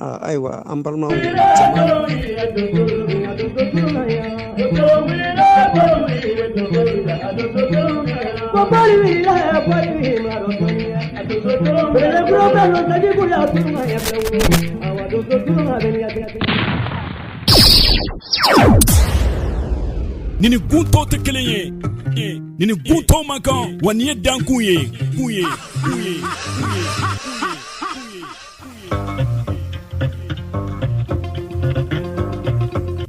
Ayiwa, an balimaw caman. Ni ni gun tɔw tɛ kelen ye, ni ni gun tɔw man kan, wa nin ye dankun ye, kun ye, kun ye, kun ye.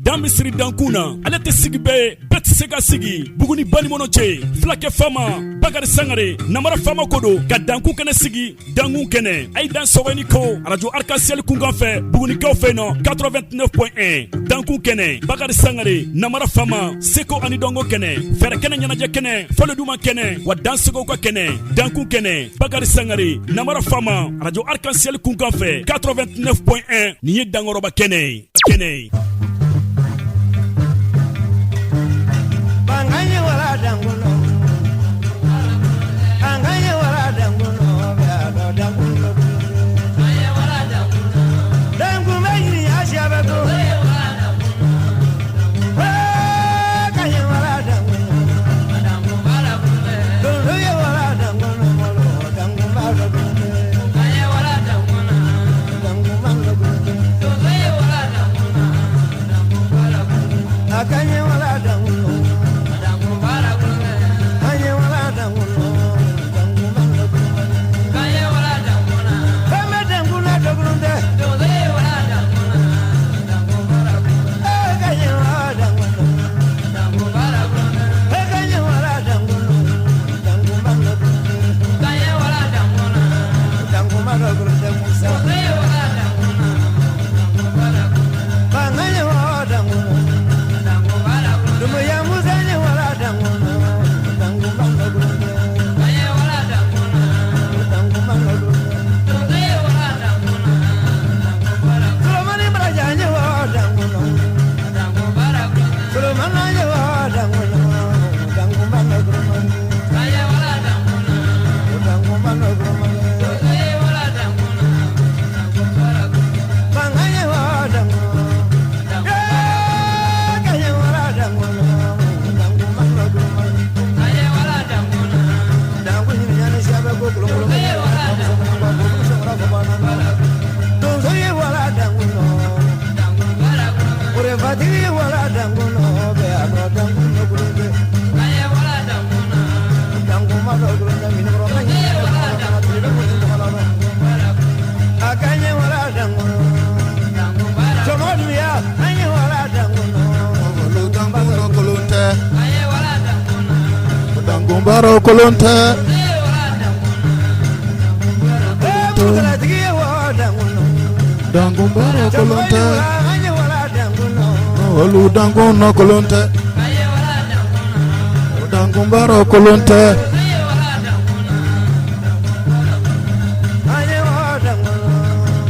Dan bɛ siri dankun na, ale tɛ sigi bɛɛ ye, bɛɛ tɛ se ka sigi. Buguni banikɔnɔ cɛ, fulakɛ faama Bakari Sangare, namara faama ko don ka dankun kɛnɛ sigi. Dankun kɛnɛ, a ye dan sɔgɔ ni ko arajo Arc-en-Ciel kunkan fɛ, Bugunikaw fɛ nɔ 89.1. Dankun kɛnɛ, Bakari Sangare, namara faama, seko ani dɔnko kɛnɛ, fɛɛrɛ kɛnɛ, ɲɛnajɛ kɛnɛ, fɔli duman kɛnɛ, wa dansegow ka kɛnɛ. Dankun kɛnɛ, Bakari Sangare, namara faama, arajo Arc-en-Ciel kunkan fɛ 89.1. Nin ye dankɔrɔba kɛnɛ ye, kɛnɛ ye. Baara kolon tɛ. Dankun baara kolon tɛ. Olu dankun nɔ kolon tɛ. Dankun baara kolon tɛ.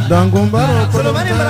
Dankun baara kolon tɛ.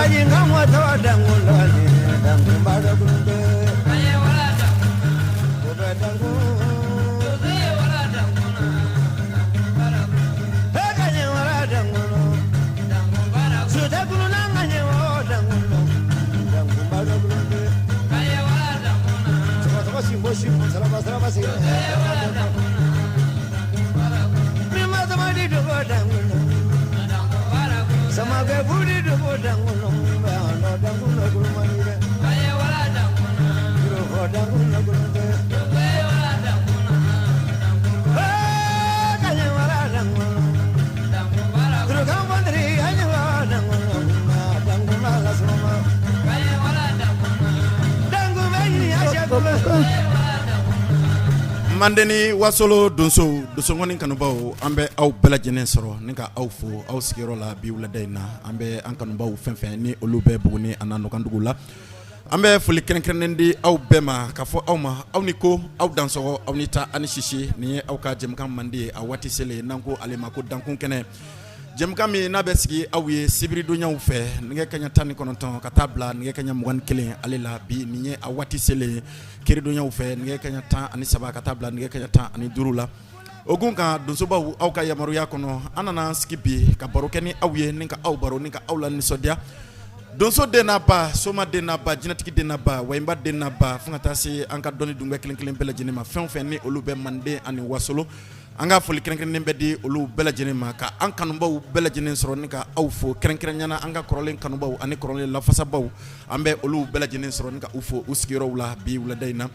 Manden ni Wasolo donsow, donsokɔni kanubaw, an bɛ aw bɛɛ lajɛlen sɔrɔ ni ka aw fo aw sigiyɔrɔ la bi wulada in na. An bɛ an kanubaw fɛn fɛn ni olu bɛ Buguni a n'a nɔkandugu la, an bɛ foli kɛrɛnkɛrɛnnen di aw bɛɛ ma ka fɔ aw ma aw ni ko, aw dansɔgɔ, aw ni ta, aw ni sisi. Nin ye aw ka jɛmukan mandi ye, a waati selen n'an ko ale ma ko dankun kɛnɛ, jɛmukan min n'a bɛ sigi aw ye sibiridonyaw fɛ nɛgɛ kaɲa 19 ka taa bila nɛgɛ kaɲa 21 ale la. Bi nin ye a waati selen kiridonyaw fɛ nɛgɛ kaɲa 13 ka taa bila nɛgɛ kaɲa 15 la. O kun kan, donsobaw, aw ka yamaruya kɔnɔ, an nana sigi bi ka baro kɛ ni aw ye, ni ka aw baro, ni ka aw la nisɔndiya. Donso den n'a ba, soma den n'a ba, jinɛtigi den n'a ba, wayinba den n'a ba, fo ka taa se an ka dɔnni dunbɛ kelen kelen bɛɛ lajɛlen ma, fɛn o fɛn ni olu bɛ manden ani wasolo, an ka foli kɛrɛnkɛrɛnnen bɛ di olu bɛɛ lajɛlen ma, ka an kanubaw bɛɛ lajɛlen sɔrɔ ni ka aw fo kɛrɛnkɛrɛnyana, an ka kɔrɔlen kanubaw ani kɔrɔlen lafasabaw, an bɛ olu bɛɛ lajɛlen sɔrɔ ni ka u fo u sigiyɔrɔw la bi wulada in na.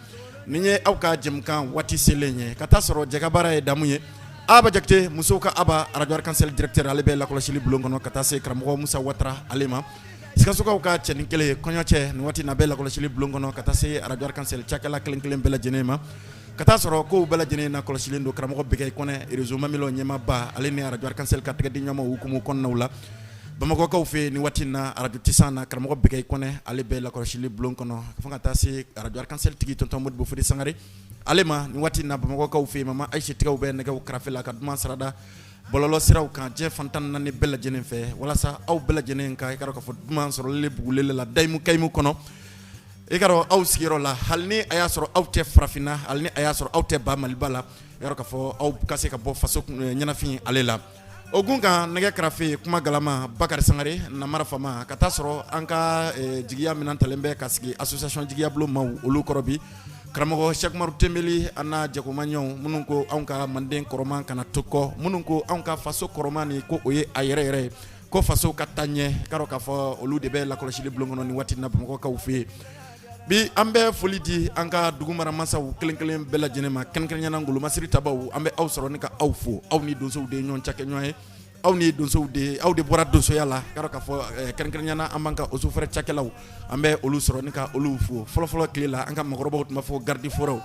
Nin ye aw ka jɛmukan waati selen ye, ka taa sɔrɔ jɛkabaara ye damu ye. Aba Jakite, musow ka Aba, arajo Arc-en-Ciel directeur, ale bɛ lakɔlɔsili bulon kɔnɔ, ka taa se karamɔgɔ Musa Watara ale ma, Sikasokaw ka cɛnin kelen kɔɲɔcɛ, nin waati na bɛ lakɔlɔsili bulon kɔnɔ, ka taa se arajo Arc-en-Ciel cakɛla kelen kelen bɛɛ lajɛlen ma, ka taa sɔrɔ kow bɛɛ lajɛlen na kɔlɔsilen don karamɔgɔ Bɛgɛ Kɔnɛ, réseau Mamilɔ ɲɛmaaba, ale ni arajo Arc-en-Ciel ka tɛgɛ di ɲɔgɔn ma hukumu kɔnɔnaw la Bamakɔkaw fɛ nin waati na arajo Tisan na, karamɔgɔ Bɛgɛ Kɔnɛ, ale bɛ lakɔlɔsili bulon kɔnɔ, fo ka taa se arajo Arc-en-Ciel tigi tonton Modibo Fode Sangare ale ma nin waati na Bamakɔkaw fɛ. Mama Ayise Tigɛw bɛ nɛgɛw karafe la ka duman sarada bɔlɔlɔ siraw kan diɲɛ fan 14 bɛɛ lajɛlen fɛ, walasa aw bɛɛ lajɛlen ka i ka k'a fɔ duman sɔrɔli bugulele la dayimu kayimu kɔnɔ, i ka aw sigiyɔrɔ la, hali ni a y'a sɔrɔ aw tɛ farafinna, hali ni a y'a sɔrɔ aw tɛ ba Maliba la, i ka k'a fɔ aw ka se ka bɔ faso ɲɛnafin ale la. O gun kan, nɛgɛ karafe kuma galama, Bakari Sangare namara fama, ka taa sɔrɔ an ka jigiya minɛn talen bɛ ka sigi association jigiya bulon maaw olu kɔrɔ bi, karamɔgɔ Sɛkumaru Tenbeli an n'a jɛkomaɲɔgɔnw, minnu ko anw ka manden kɔrɔman kana to kɔ, minnu ko anw ka faso kɔrɔman ni ko o ye a yɛrɛ yɛrɛ ye, ko faso ka taa ɲɛ, k'a dɔn k'a fɔ olu de bɛ lakɔlɔsili bulon kɔnɔ nin waati na Bamakɔkaw fɛ yen bi. An bɛ foli di an ka dugu mara masaw kelen kelen bɛɛ lajɛlen ma, kɛrɛnkɛrɛnyana ngolomasiri tabaw, an bɛ aw sɔrɔ ni ka aw fo. Aw ni donsow de ye ɲɔgɔn cakɛ ɲɔgɔn ye, aw ni donsow de, aw de bɔra donsoya la, k'a dɔn k'a fɔ kɛrɛnkɛrɛnyana an b'an ka eaux et forêts cakɛlaw, an bɛ olu sɔrɔ ni ka olu fo. Fɔlɔfɔlɔ tile la, an ka makɔrɔbaw tun b'a fɔ garde forêt,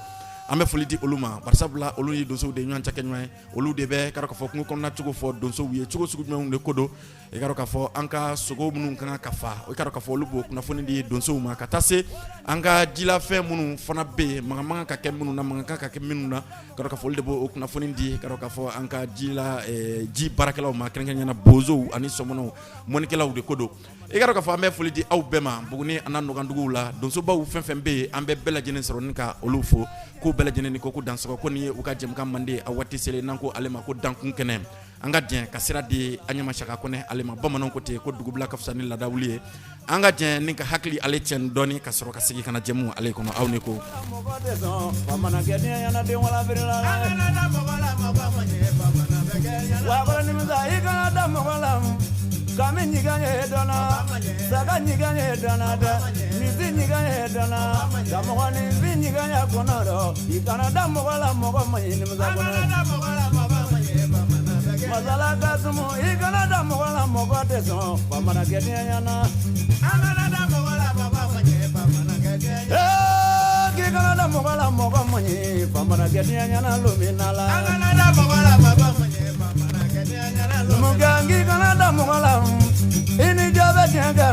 an bɛ foli di olu ma, barisabula olu ni donsow de ye ɲɔgɔn cakɛ ɲɔgɔn ye. Olu de bɛ k'a dɔn k'a fɔ kungo kɔnɔna cogo fɔ donsow ye, cogo sugu jumɛnw de ko don, i ka dɔn k'a fɔ an ka sogo minnu ka kan ka fa, i ka dɔn k'a fɔ olu b'o kunnafoni di donsow ma, ka taa se an ka jilafɛn minnu fana bɛ yen, maga man kan ka kɛ minnu na, maga kan ka kɛ minnu na, ka dɔn k'a fɔ olu de b'o kunnafoni di, ka dɔn k'a fɔ an ka jila ji baarakɛlaw ma, kɛrɛnkɛrɛnyana bozow ani sɔmɔnɔw, mɔnikɛlaw de ko don. I ka dɔn k'a fɔ an bɛ foli di aw bɛɛ ma Buguni an'a nɔkanduguw la, donsobaw fɛn fɛn bɛ yen, an bɛ bɛɛ lajɛlen sɔrɔ ni ka olu fo, k'u bɛɛ lajɛlen ni ko dansɔgɔ, ko nin ye u ka jɛmukan manden a waati selen, n'an ko ale ma ko dankun kɛnɛ. An ka jɛ ka sira di an ɲɛma Saka Kɔnɛ ale ma. Bamananw ko ten ko dugubila ka fisa ni laada wuli ye. An ka jɛ ni ka hakili ale cɛ dɔɔni, ka sɔrɔ ka segin ka na jɛmu ale kɔnɔ. Aw ni ko I kana da mɔgɔ la mɔgɔ man ɲi. Masala Kasumu, i kana da mɔgɔ la mɔgɔ tɛ sɔn bamanankɛ ɲɛna. K'i kana da mɔgɔ la mɔgɔ man ɲi bamanankɛ ɲɛna lomina la. Numukɛ, k'i kana da mɔgɔ la, i ni jɔ bɛ tiɲɛ kɛ,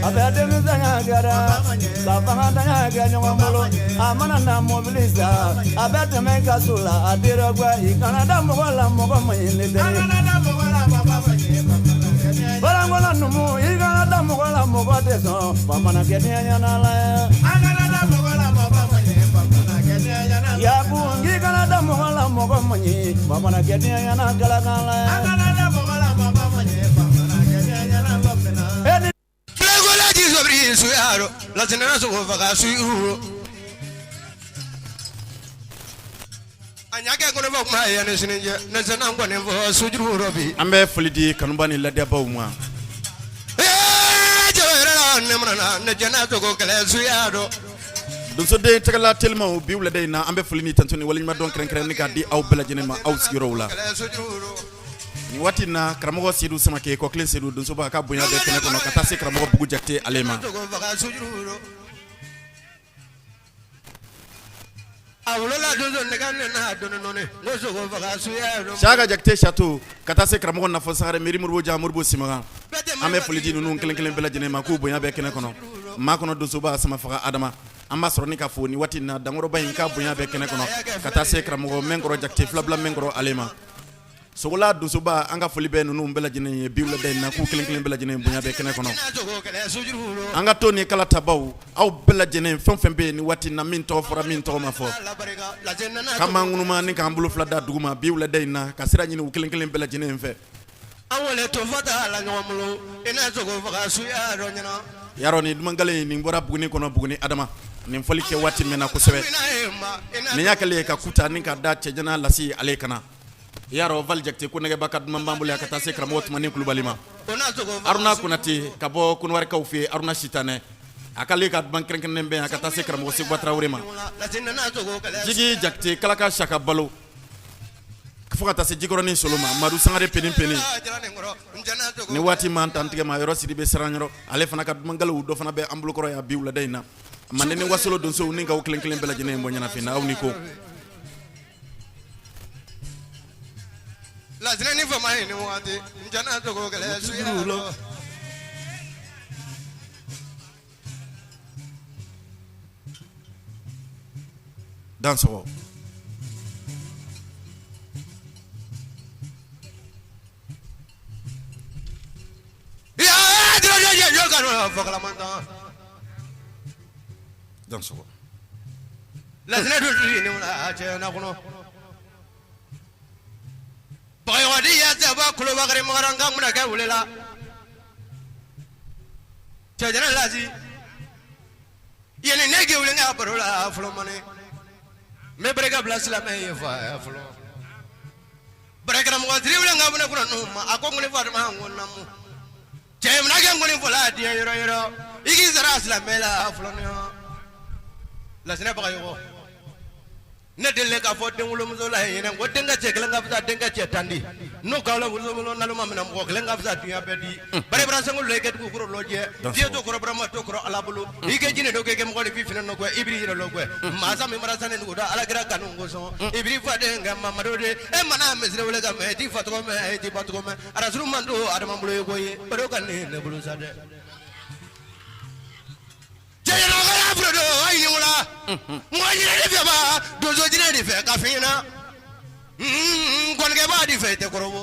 a bɛ denmisɛnya kɛ dɛ, ka fangantanya kɛ ɲɔgɔn bolo. A mana na mobili san, a bɛ tɛmɛ i ka so la, a tɛ gwa. I kana da mɔgɔ la mɔgɔ man ɲi ne teri. Balankɔnɔ numu, i kana da mɔgɔ la mɔgɔ tɛ sɔn bamanankɛ ɲɛna la. Yaku, k'i kana da mɔgɔ la mɔgɔ man ɲi bamanankɛ ɲɛna galakan la. Sogo faga su a ɲa kɛ kɔnɔ kuma ye ni sini cɛ ne sena kɔni fɔ sujuru rɔ bi. An bɛ foli di kanuba ni ladiyabaw ma. Ee jɛ yɛrɛ la ne mana ne jɛnɛ sogo kɛlɛ suya dɔn. Donsoden tɛgɛla telimaw, bi wulada in na, an bɛ foli ni tantuni waleɲuman dɔn kɛrɛnkɛrɛn k'a di aw bɛɛ lajɛlen ma aw sigiyɔrɔw la nin waati in na. Karamɔgɔ Sedu Samake, Kɔkelen Sedu, donsoba ka bonya bɛ kɛnɛ kɔnɔ, ka taa se karamɔgɔ Bugu Jakite ale ma. Sogo faga sujuru rɔ a wolola donso nɛgɛ ne n'a dɔɔni dɔɔni n ko sogo faga suya dɔn. Saka Jakite Chateau, ka taa se karamɔgɔ Nafa Sangare, Meri Moribo Ja Moribo Simaga, an bɛ foli di ninnu kelen kelen bɛɛ lajɛlen ma, k'u bonya bɛ kɛnɛ kɔnɔ. Maa kɔnɔ donsoba sama faga Adama, an b'a sɔrɔ ni ka fo nin waati in na, dankɔrɔba in k'a bonya bɛ kɛnɛ kɔnɔ, ka taa se karamɔgɔ Mɛnkɔrɔ Jakite, filabila Mɛnkɔrɔ ale ma. Sogola donsoba an ka foli bɛ ninnu bɛɛ lajɛlen ye bi wulada in na k'u kelen kelen bɛɛ lajɛlen bonya bɛ kɛnɛ kɔnɔ an ka to ni kala tabaw aw bɛɛ lajɛlen fɛn fɛn bɛ yen ni waati na min tɔgɔ fɔra min tɔgɔ ma fɔ k'an b'an ŋunuma ni k'an bolo fila da duguma bi wulada in na ka sira ɲini u kelen kelen bɛɛ lajɛlen fɛ yarɔ nin dumankale nin bɔra Buguni kɔnɔ Buguni Adama nin fɔli kɛ waati mɛnna kosɛbɛ nin y'a kɛlen ye ka kuta ni ka da cɛjana lasi ale kana yarɔ Val Jakite ko nɛgɛba ka duman b'an bolo yan ka taa se karamɔgɔ Tumani Kulubali ma Aruna Konate ka bɔ Kɔnɔwarikaw fɛ yen Aruna Sitanɛ a k'ale ka duman kɛrɛnkɛrɛnnen bɛ yan ka taa se karamɔgɔ Seguba Tarawele ma Jigi Jakite Kalaka Saka Balo fo ka taa se Jikɔrɔni Solo ma Madu Sangare Peni Peni ni waati ma tan tigɛ ma yɔrɔ Sidibe Saranyɔrɔ ale fana ka dumankalew dɔ fana bɛ an bolokɔrɔ yan bi wulada in na Manden ni Wasolo donsow ni k'aw kelen kelen bɛɛ lajɛlen bɔ ɲɛnafin na aw ni ko Lasinɛ ni fama ye ni waati n jana sogo kɛlɛ suya rɔ. Dansɔgɔ Dansɔgɔ Lasinɛ dun ni wula cɛ na kɔnɔ. Bagayɔgɔ di ya saba kolobakari makaran kan bɛna kɛ welela. Cɛjana lasi. Yanni ne k'i wele n ka baro la fɔlɔ mane. N bɛ barika bila silamɛ ye fa fɔlɔ. Bara karamɔgɔ siri wele ka bɔ kura ninnu ma a ko n ko Fatuma n ko naamu. Cɛ ye kɛ nkɔni fɔla diɲɛ yɔrɔ yɔrɔ i k'i sara silamɛ la fɔlɔ Lasinɛ Bagayɔgɔ ne deli k'a fɔ den wolomuso la ɲɛna ko denkɛ cɛ kelen ka fisa denkɛ cɛ tan di n'o k'aw la wolo naloma minɛ mɔgɔ kelen ka fisa dunya bɛɛ di bari bara sango la i kɛ dugukolo lɔjɛ diɲɛ to kɔrɔ barama to kɔrɔ Ala bolo i kɛ jinɛ dɔ kɛ mɔgɔ de fi nɔ i b'i yɛrɛ lɔgɛ masa min bara sanu ni dugu da Ala kira kanu kosɔn i b'i fa den kɛ Mamadu de e mana misiri wele ka mɛn i t'i fa tɔgɔ mɛn i t'i ba tɔgɔ mɛn Arasulu man to adama bolo ye ko ye baro ka ne ne bolo sa dɛ cɛ ɲɛna don a ɲini wala mɔgɔ ɲinɛ de fɛ ba donso jinɛ de fɛ ka fɛn ɲɛna kɔnikɛ b'a de fɛ i tɛ kɔrɔbɔ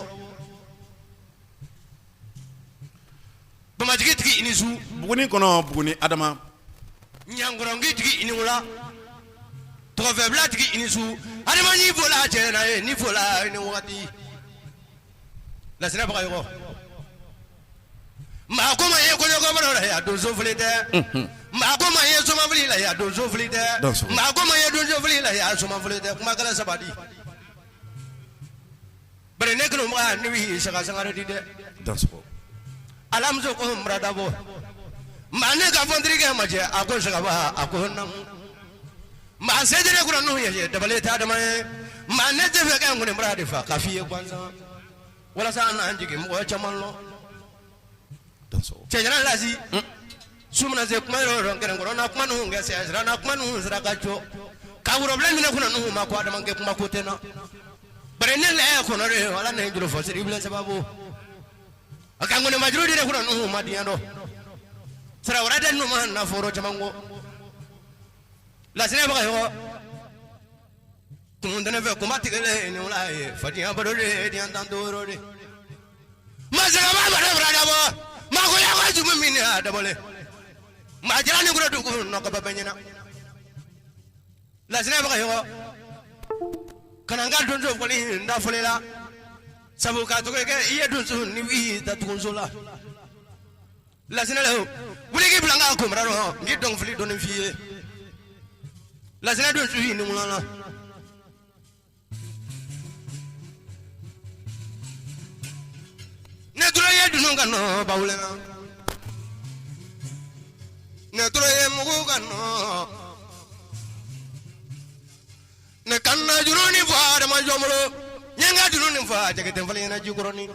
bamatigi tigi i ni su Buguni kɔnɔ Buguni Adama ɲankɔrɔnki tigi i ni wula tɔgɔfɛbila tigi i ni su adama ni fola cɛ na ye ni fola ni wagati Lasinɛ Bagayɔgɔ maa ko ma ye kɔɲɔkɔ la yan donso fili tɛ maa ko ma ye soma fili la yan donso fili tɛ maa ko ma ye donso fili la yan soma fili tɛ kuma kɛlɛ sabali bari ne kelen ne bɛ saga sangare di dɛ alamuso ko n dabɔ maa ne ka fɔ n terikɛ ma cɛ a ko sagaba a ko naamu maa se tɛ kura n'u ye dabali tɛ adama ye maa ne tɛ fɛ ka n kɔni bara de fa ka f'i ye gansan walasa an n'an jigin mɔgɔ caman lɔ cɛɲɛna lasi su mana se kuma yɔrɔ yɔrɔ kɛrɛnkɔrɔ na kuma ninnu kɛ sɛ sira na kuma ninnu sira ka jɔ ka worobila minɛ kunna ninnu ma ko adama kɛ kuma ko tɛ na bari ne lɛ kɔnɔ de ala ne juru fɔ siri bilen sababu a ka nkɔni majuru de kunna ninnu ma diɲɛ dɔn sira wɛrɛ tɛ ninnu ma na foro caman kɔ Lasinɛ Bagayɔgɔ kun tɛ ne fɛ kunba tigɛlen ni wula ye fadenya balo de diɲɛ tan toro de maa sagaba bara bara dabɔ maa ko ya ka jugu min a dabɔlen maa jara ni kura dugu nɔ kaba bɛ ɲɛna Lasinɛ Bagayɔgɔ kana n ka donso fɔli n da fɔli la sabu ka tɔgɔ kɛ i ye donso ni i datugunso la Lasinɛ wuli k'i bila n ka kunbara rɔ n k'i dɔnkili dɔɔni f'i ye Lasinɛ donso i ni wula la ne tura ye dunun ka nɔ bawule na ne tura ye mugu ka nɔ ne ka na juru ni fɔ adama jɔn bolo n ye n ka juru nin fɔ a jɛgɛ tɛ falen ɲɛna jikɔrɔni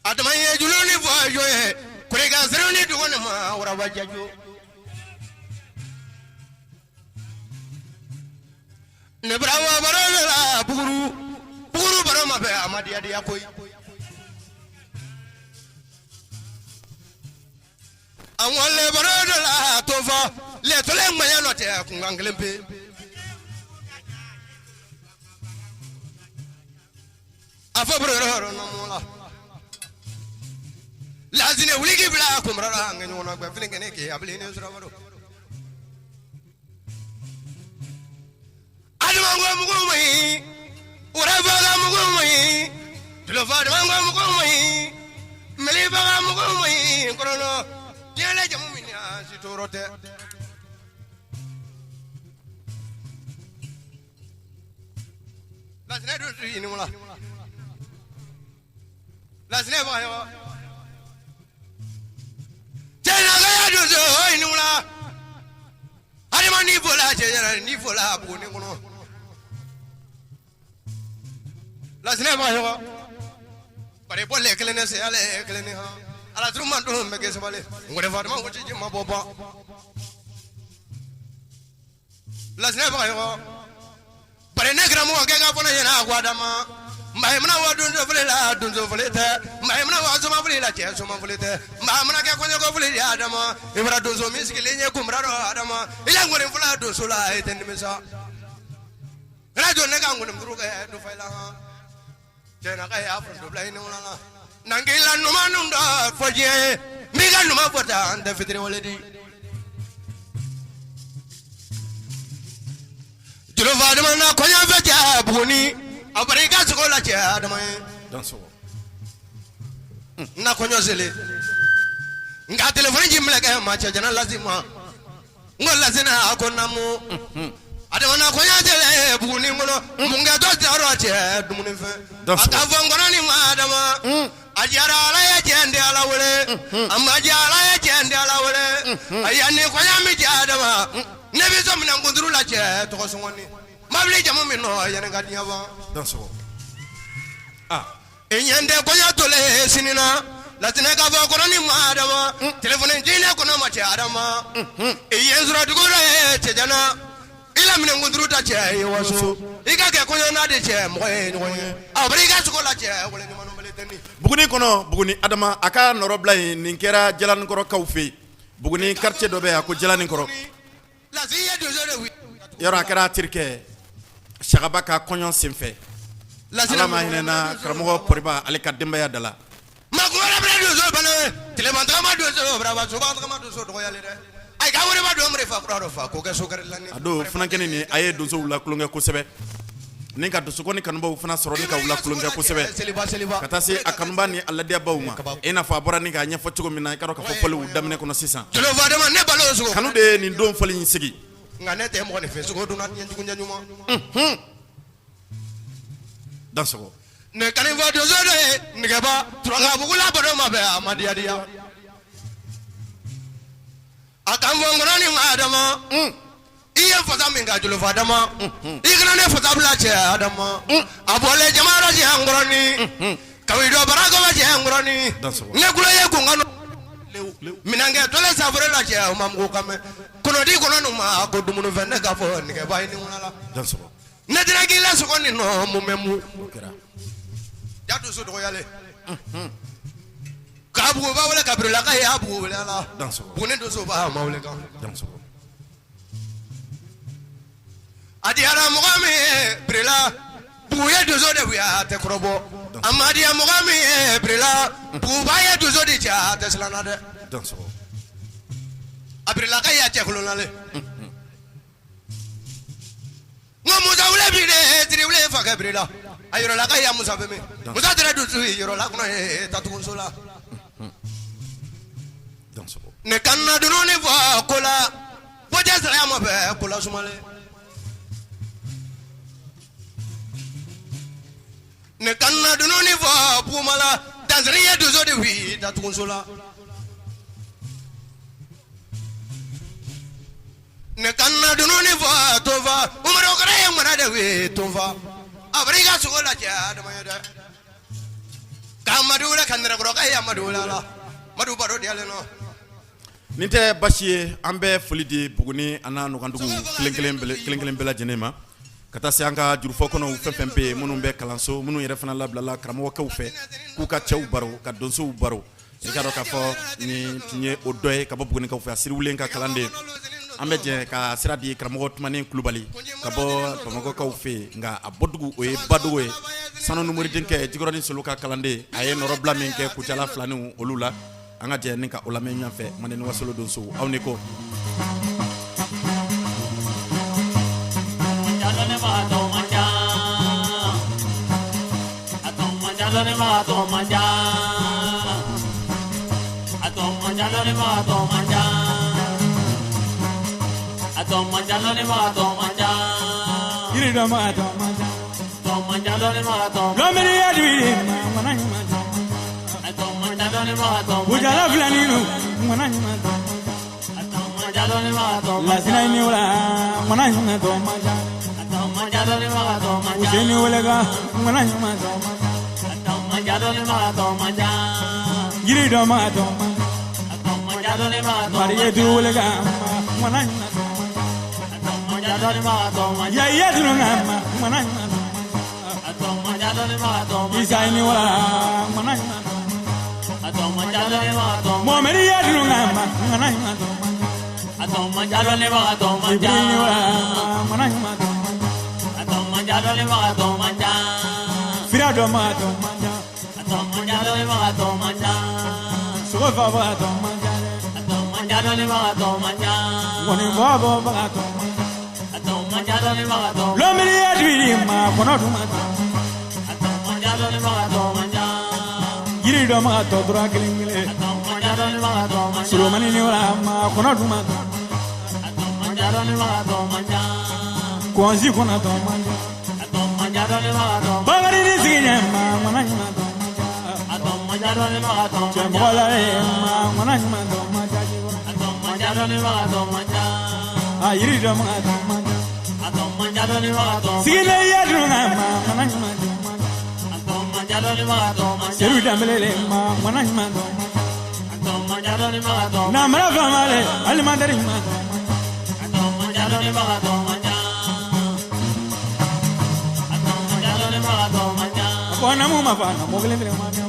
Adama ye juru ni fɔ jɔn ye kore ka seru ni dugu ni ma waraba jajo ne bara baro la buguru buguru baro ma bɛ a ma diya diya koyi an wale baro dɔ la to fɔ lɛtɔlɛ ŋmaɲa nɔ tɛ kunkan kelen pe. A fɔ yɔrɔ nɔ la lazinɛ wuli k'i bila kunbara la an ka ɲɔgɔn na gbɛ fini kɛnɛ kɛ a bilen ne sɔrɔ Adama ko mugu ma ɲi wɛrɛbaga mugu ma ɲi tulofadama ko mugu ma ɲi melibaga mugu ma ɲi kɔnɔ diɲɛ jamu min si tɔɔrɔ tɛ lazinɛ dun ɲini la lazinɛ b'a ye wa cɛnakaya donso ɲini la adama n'i fɔla cɛ yɛrɛ n'i fɔla Buguni kɔnɔ lazinɛ b'a ye wa bari bɔlen kelen ne se ale kelen ne han ala turu man dun bɛ kɛ sabali ngɔrɛ fatima ko ci ma bɔ ban lasinɛ Bagayogo bari ne karamɔgɔ kɛ ka fɔ ne ɲɛna ko adama maa mana wa donso fili la donso fili tɛ maa mana wa soma fili la cɛ soma fili tɛ maa mana kɛ kɔɲɔko fili de adama i bara donso min sigilen ye kunbara dɔ adama i la nkɔni fila donso la i tɛ nimisa kana jɔ ne ka nkɔni furu kɛ du fa i la han cɛnaka y'a fɔ dɔ bila i ni wula la n'an k'i la ɲuman nun dɔ fɔ diɲɛ ye n b'i ka ɲuman fɔ tan n tɛ fitiriwale di Jolofa Adama na kɔɲɔ fɛ cɛ Buguni a bari i ka sogo la cɛ Adama ye Dansɔgɔ. Na kɔɲɔ selen nka telefɔni ci mɛlɛkɛ ma cɛ jana lasi ma n ko lasina a ko naamu Adama na kɔɲɔ selen Buguni kɔnɔ mun kɛ dɔ t'a cɛ dumuni fɛn a ka fɔ n kɔnɔ ni ma Adama a diyara Ala ye cɛ n tɛ Ala wele a ma diya Ala ye cɛ n tɛ Ala wele a yan ni kɔɲɔ min cɛ Adama ne bɛ sɔn minɛn kunturu la cɛ tɔgɔ sɔngɔni mabili jamu min nɔ yanni ka diɲɛ ban Dansɔgɔ. E ɲɛ tɛ kɔɲɔ tolen sini na latinɛ ka fɔ kɔnɔ ni ma Adama telefɔni jinɛ kɔnɔ ma cɛ Adama i ye n sɔrɔ dugu dɔ ye cɛjana i la minɛn kunturu ta cɛ ye waso i ka kɛ kɔɲɔ n'a de cɛ mɔgɔ ye ɲɔgɔn ye a bari i ka sogo la cɛ wale ɲuman tɛ ni Buguni kɔnɔ Buguni Adama a ka nɔrɔbila in nin kɛra Jalanikɔrɔkaw fɛ yen Buguni quartier dɔ bɛ yan ko Jalanikɔrɔ yɔrɔ a kɛra a terikɛ Sagaba ka kɔɲɔ senfɛ Ala ma hinɛna karamɔgɔ Pɔriba ale ka denbaya da la a don funankɛnin nin a ye donsow la tulonkɛ kosɛbɛ ni ka donsokɔni kanubaw fana sɔrɔ ni ka u la tulonkɛ kosɛbɛ ka taa se a kanuba ni a ladiyabaw ma i n'a fɔ a bɔra ni k'a ɲɛfɔ cogo min na i k'a dɔn k'a fɔ fɔliw daminɛ kɔnɔ sisan kanu de ye nin don fɔli in sigi nka ne tɛ mɔgɔninfin sogo dun ɲuman Dansɔgɔ ne kanifɔ donso de ye nɛgɛba turakabugu la bɔdɔ ma bɛn a ma diya diya a kan fɔ n kɔnɔ ni ma Adama i ye fasa min ka jolofa Adama i kana ne fasa bila cɛ Adama a bɔlen jama dɔ cɛ n kɔrɔni kabi dɔ bara kɔfɛ cɛ n kɔrɔni ne kulo ye kunkan minankɛ tɔlɛ safure la cɛ o ma mugu kan mɛn kɔnɔdi kɔnɔ ninnu ma ko dumunifɛn ne k'a fɔ nɛgɛba ye ni wula la ne tɛna k'i la sogo nin nɔ mun bɛ mun ja donso dɔgɔyalen k'a buguba wele ka birila ka y'a bugu wele la Buguni donso ba ma wele kan a diyara mɔgɔ min ye birila bugu ye donso de wuya a tɛ kɔrɔbɔ a ma diya mɔgɔ min ye birila buguba ye donso de cɛ a tɛ siran dɛ a birila ka y'a cɛ kolonlalen n ko musa wele bi de tiri wele fakɛ birila a yɔrɔla ka ya musa bɛ min musa tɛrɛ dusu yɔrɔla kɔnɔ ye tatuguso la ne kan na dunun ni fɔ ko la bɔjɛ saya ma bɛɛ ko la sumalen ne kan na dunun ni fɔ bugumala dansiri ye donso de wuli datuguso la Ne kan na dunun ni fɔ tonfa Umaru kɔrɔ ye ŋana de wuli tonfa a bari i ka sogo lajɛ Adama ye dɛ ka Madu wele ka nɛrɛkɔrɔ ka ye Amadu wele a la Madu baro diyalen nɔ. Nin tɛ basi ye an bɛ foli di Buguni a n'a nɔkandugu kelen kelen bɛɛ lajɛlen ma ka taa se an ka jurufɔ kɔnɔw fɛn fɛn bɛ yen minnu bɛ kalanso minnu yɛrɛ fana labilala karamɔgɔkɛw fɛ k'u ka cɛw baro ka donsow baro i k'a dɔn k'a fɔ nin tun ye o dɔ ye ka bɔ Bugunikaw fɛ a Siriwulen ka kalanden an bɛ jɛ ka sira di karamɔgɔ Tumani Kulubali ka bɔ Bamakɔkaw fɛ yen nka a bɔdugu o ye Badogo ye Sanu numuri denkɛ Jikɔrɔni Solo ka kalanden a ye nɔrɔbila min kɛ Kucala filaninw olu la an ka jɛ ni ka o lamɛn ɲɔgɔn fɛ Manden ni Wasolo donso aw ni ko. Kucala filaninw Lasina ni wala ŋana ɲuman tɔ man ca Useni Welekan ŋana ɲuman tɔ man ca Jiri dɔ ma tɔ man ca Mariyetu Welekan ŋana ɲuman tɔ man ca Yaya Dununga ŋana ɲuman tɔ man ca Isa ni wala ŋana ɲuman tɔ man ca Mohamed ya Dununga ŋana ɲuman tɔ man ca Jibril ni wala ŋana ɲuman tɔ man ca Fira dɔ ma tɔ man ca Sogo fa ba tɔ man ca dɛ Ŋɔni bɔ bɔ ba tɔ man ca Lomini ya duwiri ma kɔnɔ dun ma tɔ man ca Jiri dɔ ma tɔ tora kelen kelen Solomani ni wala ma kɔnɔ dun ma tɔ Kɔnsi kɔnɔ tɔ man ca Bakari ni sigi ma ŋana ɲuman tɔ man ca Cɛmɔgɔ la ye ma ŋana ɲuman tɔ man ca A yiri dɔ ma tɔ man ca Sigilen ya dun ma ŋana ɲuman tɔ man ca Seru Danbele ma ŋana ɲuman tɔ man ca Namara faamale alimandari ɲuman tɔ man ca A ko namu ma fa na mɔ kelen kelen ma ca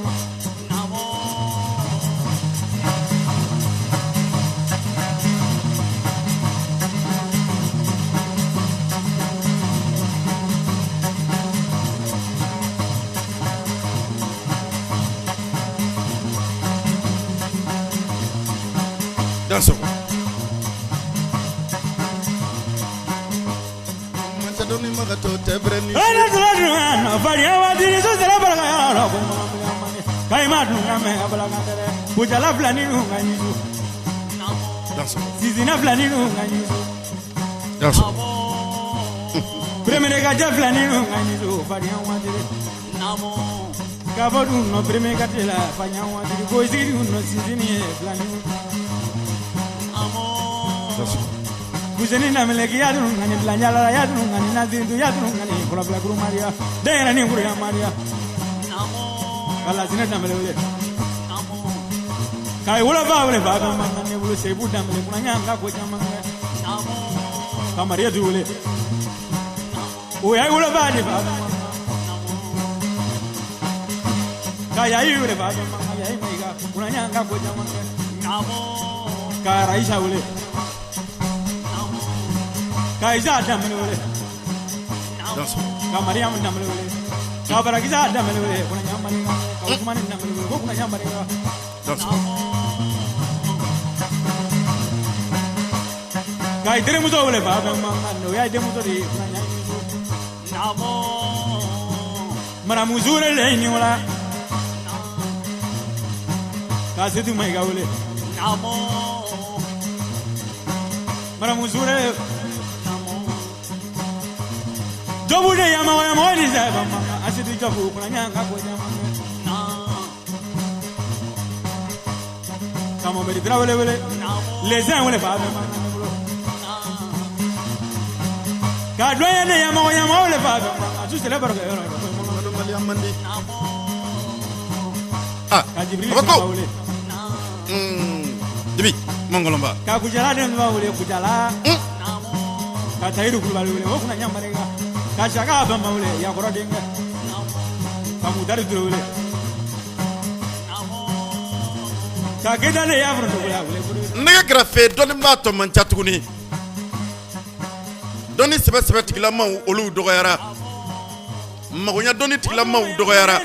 Dansɔgɔ. Mansadɔnnibagatɔ tɛ bɛrɛ ni Ala tura dun fariya waati ni so sera baraka yɔrɔ ko Kayima dun ka mɛn a bala kan dɛ Kucala filaninw ka ɲi Dansɔgɔ. Sisina filaninw ka ɲi Dansɔgɔ. Premier ka filaninw ka ɲi fariya waati Ka bɔ dun nɔ premier ka la fariya waati ko sigi dun nɔ sisini ye filaninw Dansɔgɔ. Fuseni Danbele ki ya dun ŋani Bilanjala ya dun ŋani Nazintu ya dun ŋani Kɔlɔbila kuru Mariya denyɛrɛnin kuruya Mariya ka Lasinɛ Danbele wele ka i wolofa wele fa ka man ne bolo Seyibu Danbele kunna ɲa ka ko caman kɛ ka Mariyatu wele o y'a wolofa de fa ka man ka Yayi wele fa ka man Yayi Mayiga kunna ɲa ka ko caman kɛ ka Raisa wele ka Isa Danbele wele Dansɔgɔ. ka Mariyamu Danbele wele ka Barakisa Danbele wele kunna ɲa Mariya ka Usumani Danbele wele ko kunna ɲa Mariya Dansɔgɔ. ka i terimuso wele fa ka man o y'a denmuso de ye kunna ɲa Maramu Zure le ni wala ka Setu Mayiga wele Maramu Zure Jobu de yama yama ni sa ba ma Asitu Jobu kunna ɲa ka ko caman kɛ ka Mohamed Tarawele wele Lezin wele fa bɛ man ne bolo ka doyen de yama yama wele fa bɛ man a su sɛlɛ baro kɛ yɔrɔ Madɔnbaliya man di. Ah, ka Jibril Kabako. Sinba wele Jibi, Mɔngɔlɔnba. ka Kucala den ba wele Kucala ka Tayiru Kulubali wele o kunna ɲa Mariga ka Saka Bamba wele Yakɔrɔ denkɛ ka Mutari Ture wele ka Keyita ne y'a fɔrɔntogoya wele Nɛgɛ kɛrɛfɛ dɔnnibaa tɔ man ca tuguni. Dɔnni sɛbɛ sɛbɛ tigilamaw olu dɔgɔyara. Magoɲa dɔnni tigilamaw dɔgɔyara.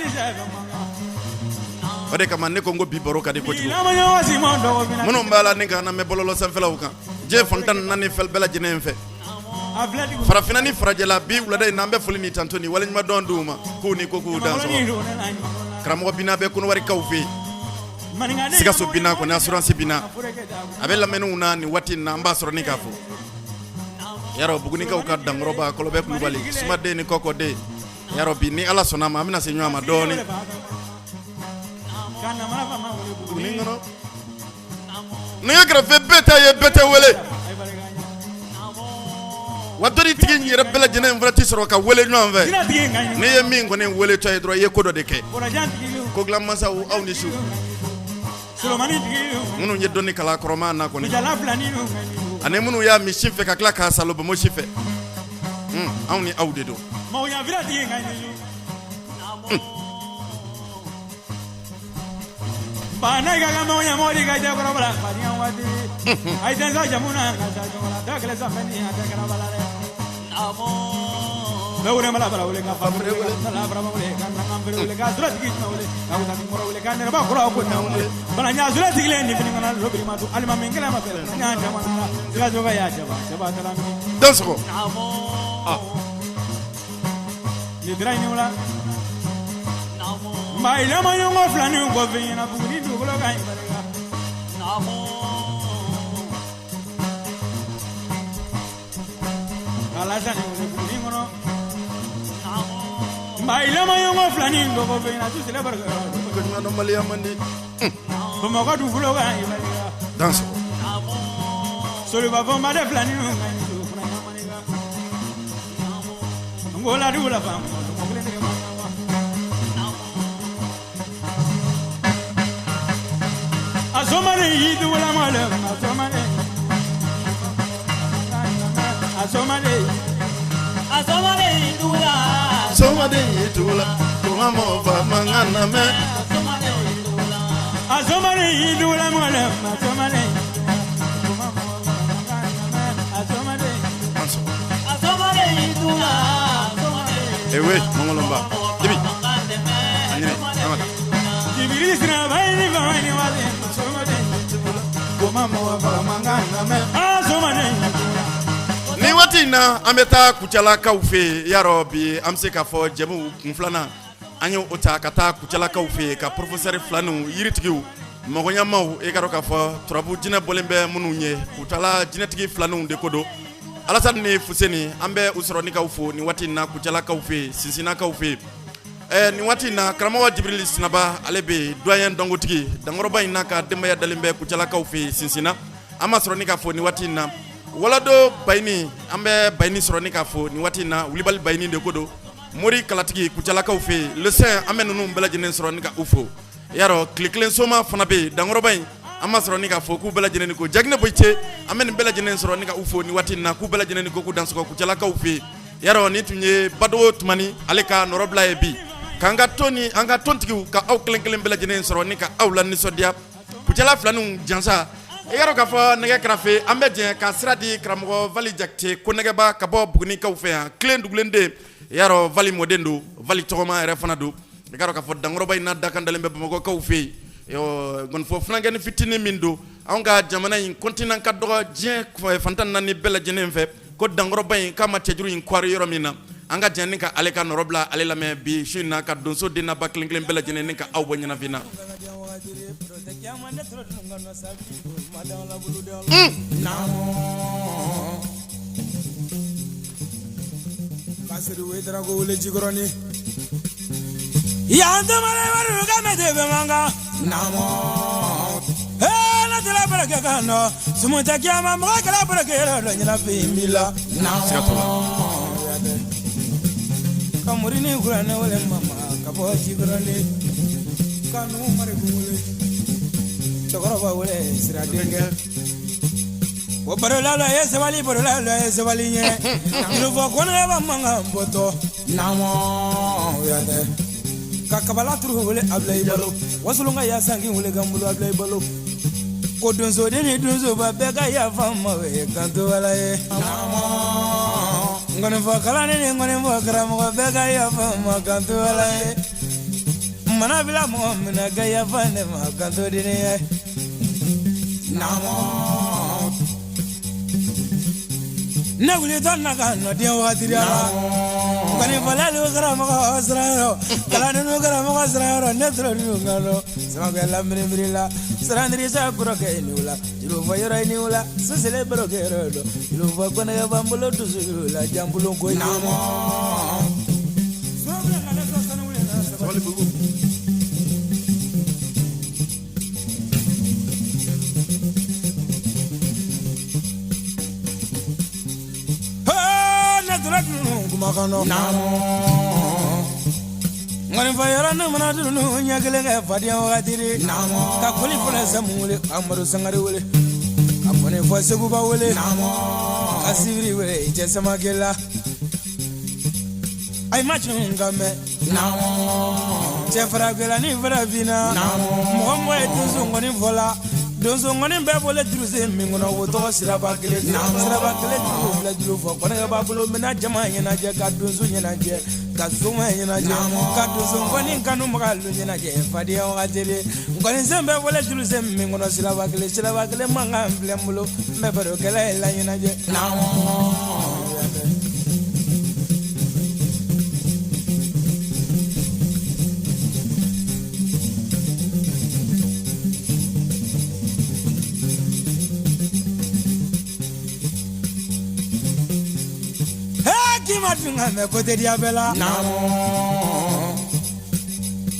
O de kama ne ko n ko bi baro ka di kojugu. Minnu b'a la ni k'an lamɛn bɔlɔlɔ sanfɛlaw kan, diɲɛ fan 14 fɛn bɛɛ lajɛlen fɛ, farafinna ni farajɛla, bi wulada in na, an bɛ foli ni tanto ni waleɲuman dɔn d'u ma, k'u ni ko k'u dansɔgɔ. Karamɔgɔ Bina bɛ Kɔnɔwarikaw fɛ yen, Sikaso Bina kɔni, assurance Bina, a bɛ lamɛnniw na nin waati in na, an b'a sɔrɔ ni k'a fo. Yarɔ, Bugunikaw ka dankɔrɔba Kɔlɔbɛ Kulubali, Sumaden ni Kɔkɔden, yarɔ bi ni Ala sɔnna a ma, an bɛna se ɲɔgɔn ma dɔɔnin. Buguni kɔnɔ nɛgɛ kɛrɛfɛ bɛɛ ta ye, bɛɛ tɛ wele wa. Dɔnnitigi in yɛrɛ bɛɛ lajɛlen fana tɛ sɔrɔ ka wele ɲɔgɔn fɛ. N'i ye min kɔni wele tɔ ye dɔrɔn, i ye ko dɔ de kɛ. Ko dilan masaw, aw ni su. Minnu ye dɔnni kalan kɔrɔma na kɔni, ani minnu y'a min sin fɛ ka tila k'a salo bonbonsi fɛ, anw ni aw de don. Ni waati in na, an bɛ taa Kucalakaw fɛ yen. Yarɔ, bi an bɛ se k'a fɔ jɛmu kun filanan, an ye o ta ka taa Kucalakaw fɛ yen, ka professeur filaninw, yiritigiw, mɔgɔɲamaw, e ka dɔn k'a fɔ turabu jinɛ bɔlen bɛ minnu ye, Kucala jinɛtigi filaninw de ko don, Alasani ni Fuseni. An bɛ u sɔrɔ ni k'aw fo nin waati in na Kucalakaw fɛ yen, Sinsinnakaw fɛ yen. Nin waati in na, karamɔgɔ Jibirili Sinaba, ale bɛ yen, doyen dɔnkotigi dankɔrɔba in n'a ka denbaya dalen bɛ Kucalakaw fɛ yen, Sinsinna. An b'a sɔrɔ ni k'a fo nin waati in na. Walado Bayini, an bɛ Bayini sɔrɔ ni k'a fo nin waati in na. Wulibali Bayini de ko don, mori kalatigi Kucalakaw fɛ yen, le saint. An bɛ ninnu bɛɛ lajɛlen sɔrɔ ni ka u fo. Yarɔ, tile kelen soma fana bɛ yen, dankɔrɔba in, an b'a sɔrɔ ni k'a fo k'u bɛɛ lajɛlen ni ko. Jaginɛ Boyite, an bɛ nin bɛɛ lajɛlen sɔrɔ ni ka u fo nin waati in na, k'u bɛɛ lajɛlen ni ko k'u dansɔgɔ Kucalakaw fɛ yen. Yarɔ, nin tun ye Badogo Tumani, ale ka nɔrɔbila ye bi, k'an ka tɔn ni an ka tɔntigiw ka aw kelen kelen bɛɛ lajɛlen sɔrɔ ni ka aw la nisɔndiya. Kucala filaninw jansa, i y'a dɔn k'a fɔ nɛgɛ kɛrɛfɛ, an bɛ jɛ ka sira di karamɔgɔ Vali Jakite ko nɛgɛba ka bɔ Bugunikaw fɛ yan, tilen dugulen den. Yarɔ, Vali mɔden don, Vali tɔgɔma yɛrɛ fana don. I k'a dɔn k'a fɔ dankɔrɔba in n'a dakan dalen bɛ Bamakɔkaw fɛ yen. Gɔnifɔ funankɛnin fitinin min don, anw ka jamana in continent ka dɔgɔ diɲɛ fan 14 bɛɛ lajɛlen fɛ, ko dankɔrɔba in k'a ma cɛjuru in kɔri yɔrɔ min na, an ka jɛ ni ka ale ka nɔrɔ bila, ale lamɛn bi su in na, ka donso den n'a ba kelen kelen bɛɛ lajɛlen ni ka aw bɔ ɲɛnafin na. Cɛkɔrɔba wele siradenkɛ o barola la ye sabali barola la ye sabali ɲɛ fɔ ko ne bɛ mankan bɔtɔ ka kabala turu wele Abulayi Balo wasolon ka ya sanki wele ka bolo Abulayi Balo ko donsoden ni donsoba bɛɛ ka yafa ma ye kanto ala ye. Nkɔnifɔ kalanden ni nkɔnifɔ karamɔgɔ bɛɛ ka yafa n ma kan to Ala ye. N mana bila mɔgɔ min na ka yafa ne ma kan to deni ye. Naamu. Ne wulitɔ na ka nɔ diɲɛ wagati la. Nkɔnifɔlalu karamɔgɔ siran yɔrɔ, kalandenw karamɔgɔ siran yɔrɔ, ne tora dun kan dɔn. Samakɛ la miiri la, sirandirisa kɔrɔkɛ ye ni wula, jurufɔ yɔrɔ ye ni wula, sisile barokɛ yɔrɔ dɔn, jurufɔ kɔnɛkɛ b'an bolo dusu la, janbulon ko ye. Sabalibugu. Ne tora dunu kuma kɔnɔ. Nkɔnifɔ yɔrɔ ne mana dunu ɲɛ kelen kɛ fadenya wagati de. Ka koli fɔlɔ Samu wele, ka Amadu Sangare wele, ka nkɔnifɔ Seguba wele, ka Sibiri wele, cɛ Samakɛ la. Ayi ma tun ka mɛn. Cɛ faragɛla ni farafinna. Mɔgɔ mɔgɔ ye donso nkɔni fɔ la. Donso nkɔni bɛɛ bɔlen jurusen min kɔnɔ, o tɔgɔ siraba kelen. Siraba kelen juru filɛ juru fɔ. Kɔnɛkɛ b'a bolo mina jama ɲɛnajɛ, ka donso ɲɛnajɛ, ka soma ɲɛnajɛ, ka donso nkɔni kanubaga lu ɲɛnajɛ fadenya wagati de. Nkɔni sen bɛɛ bɔlen jurusen min kɔnɔ, siraba kelen, siraba kelen mankan filɛ n bolo, n bɛ barokɛla ye la ɲɛnajɛ. K'i ma dun ka mɛn ko tɛ diya bɛɛ la.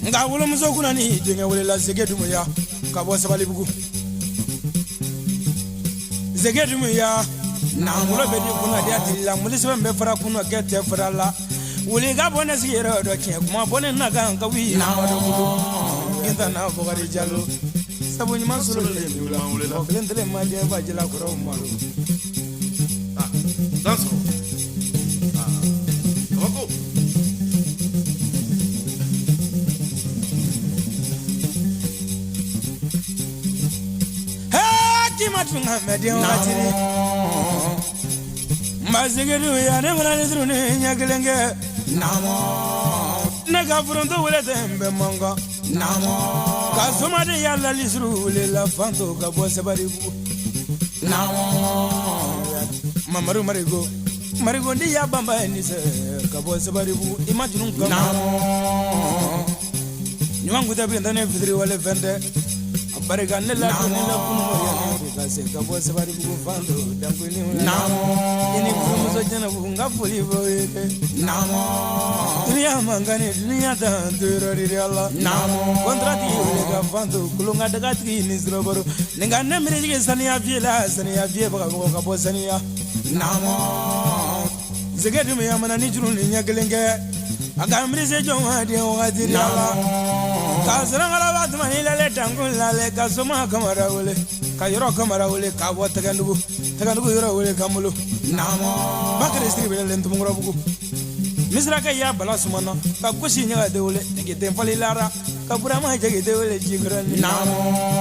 Nka wolomuso kunna ni denkɛ welela Zeke Dumuya ka bɔ Sabalibugu. Zeke Dumuya wolo bɛ di kunna diya tigi la, muli sɛbɛn bɛ fara kunna kɛ tɛ fara la. Wuli ka bɔ ne sigiyɔrɔ dɔ tiɲɛ kuma bɔ ne na kan ka wuli Gintana Bɔkari Jalo. Sabu ɲuman sɔrɔ le mɔgɔ kelen tɛlɛ ma jɛ ba jala kɔrɔw malo. Dan sɔrɔ. Kabako. K'i ma tun ka mɛn den wagati de. Nba Zeke Dumuya ne mana ni turuni ɲɛ kelen kɛ. Ne ka foronto wele tɛ n bɛ mankan. Ka somaden yala lisuru wele la fanto ka bɔ Sabalibugu. Mamadu Marigo Marigo ndi ya banba ye ni sɛ ka bɔ Sabalibugu i ma juru kan. Ɲuman kun tɛ bilen tɛ ne fitiri wale fɛn tɛ. A barika ne la ne la kunu ka se ka bɔ Sabalibugu fanto dankuni. I ni furumuso jɛnɛbu n ka foli b'aw ye dɛ. Duniya man kan ni duniya dan to yɔrɔ de la. Kɔntaratigi wele ka fanto kolon ka dagatigi ni sirabaro. Nin ka ne miiri saniya fiye la saniya fiye baga mɔgɔ ka bɔ saniya. Zeke Dumuya mana ni juru ni ɲɛ kelen kɛ. A ka miiri se jɔn ma den wagati la. Ka sirakalaba tuma ni lale dankun lale ka soma kamara wele ka yɔrɔ kamara wele ka bɔ Tɛgɛndugu Tɛgɛndugu yɔrɔ wele ka n bolo. Bakari Siribe lalen Tumukɔrɔbugu. Misiraka ya bala sumana ka gosi ɲaga de wele jagite fali lara ka Burama jagite wele jikɔrɔni.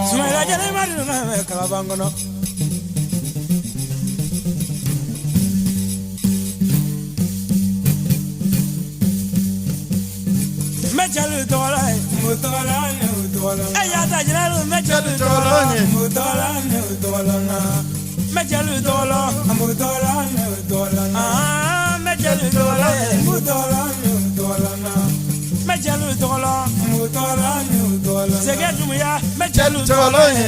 Sumayila Jalo ma dun ka mɛn kalaban kɔnɔ. N bɛ jalo tɔgɔ la ye. E y'a ta jalo n bɛ jalo tɔgɔ la ye. N bɛ jalo tɔgɔ la. N bɛ jalo tɔgɔ la ye. N bɛ jalo tɔgɔ la. Zeke Dumuya n bɛ jalo tɔgɔ la ye.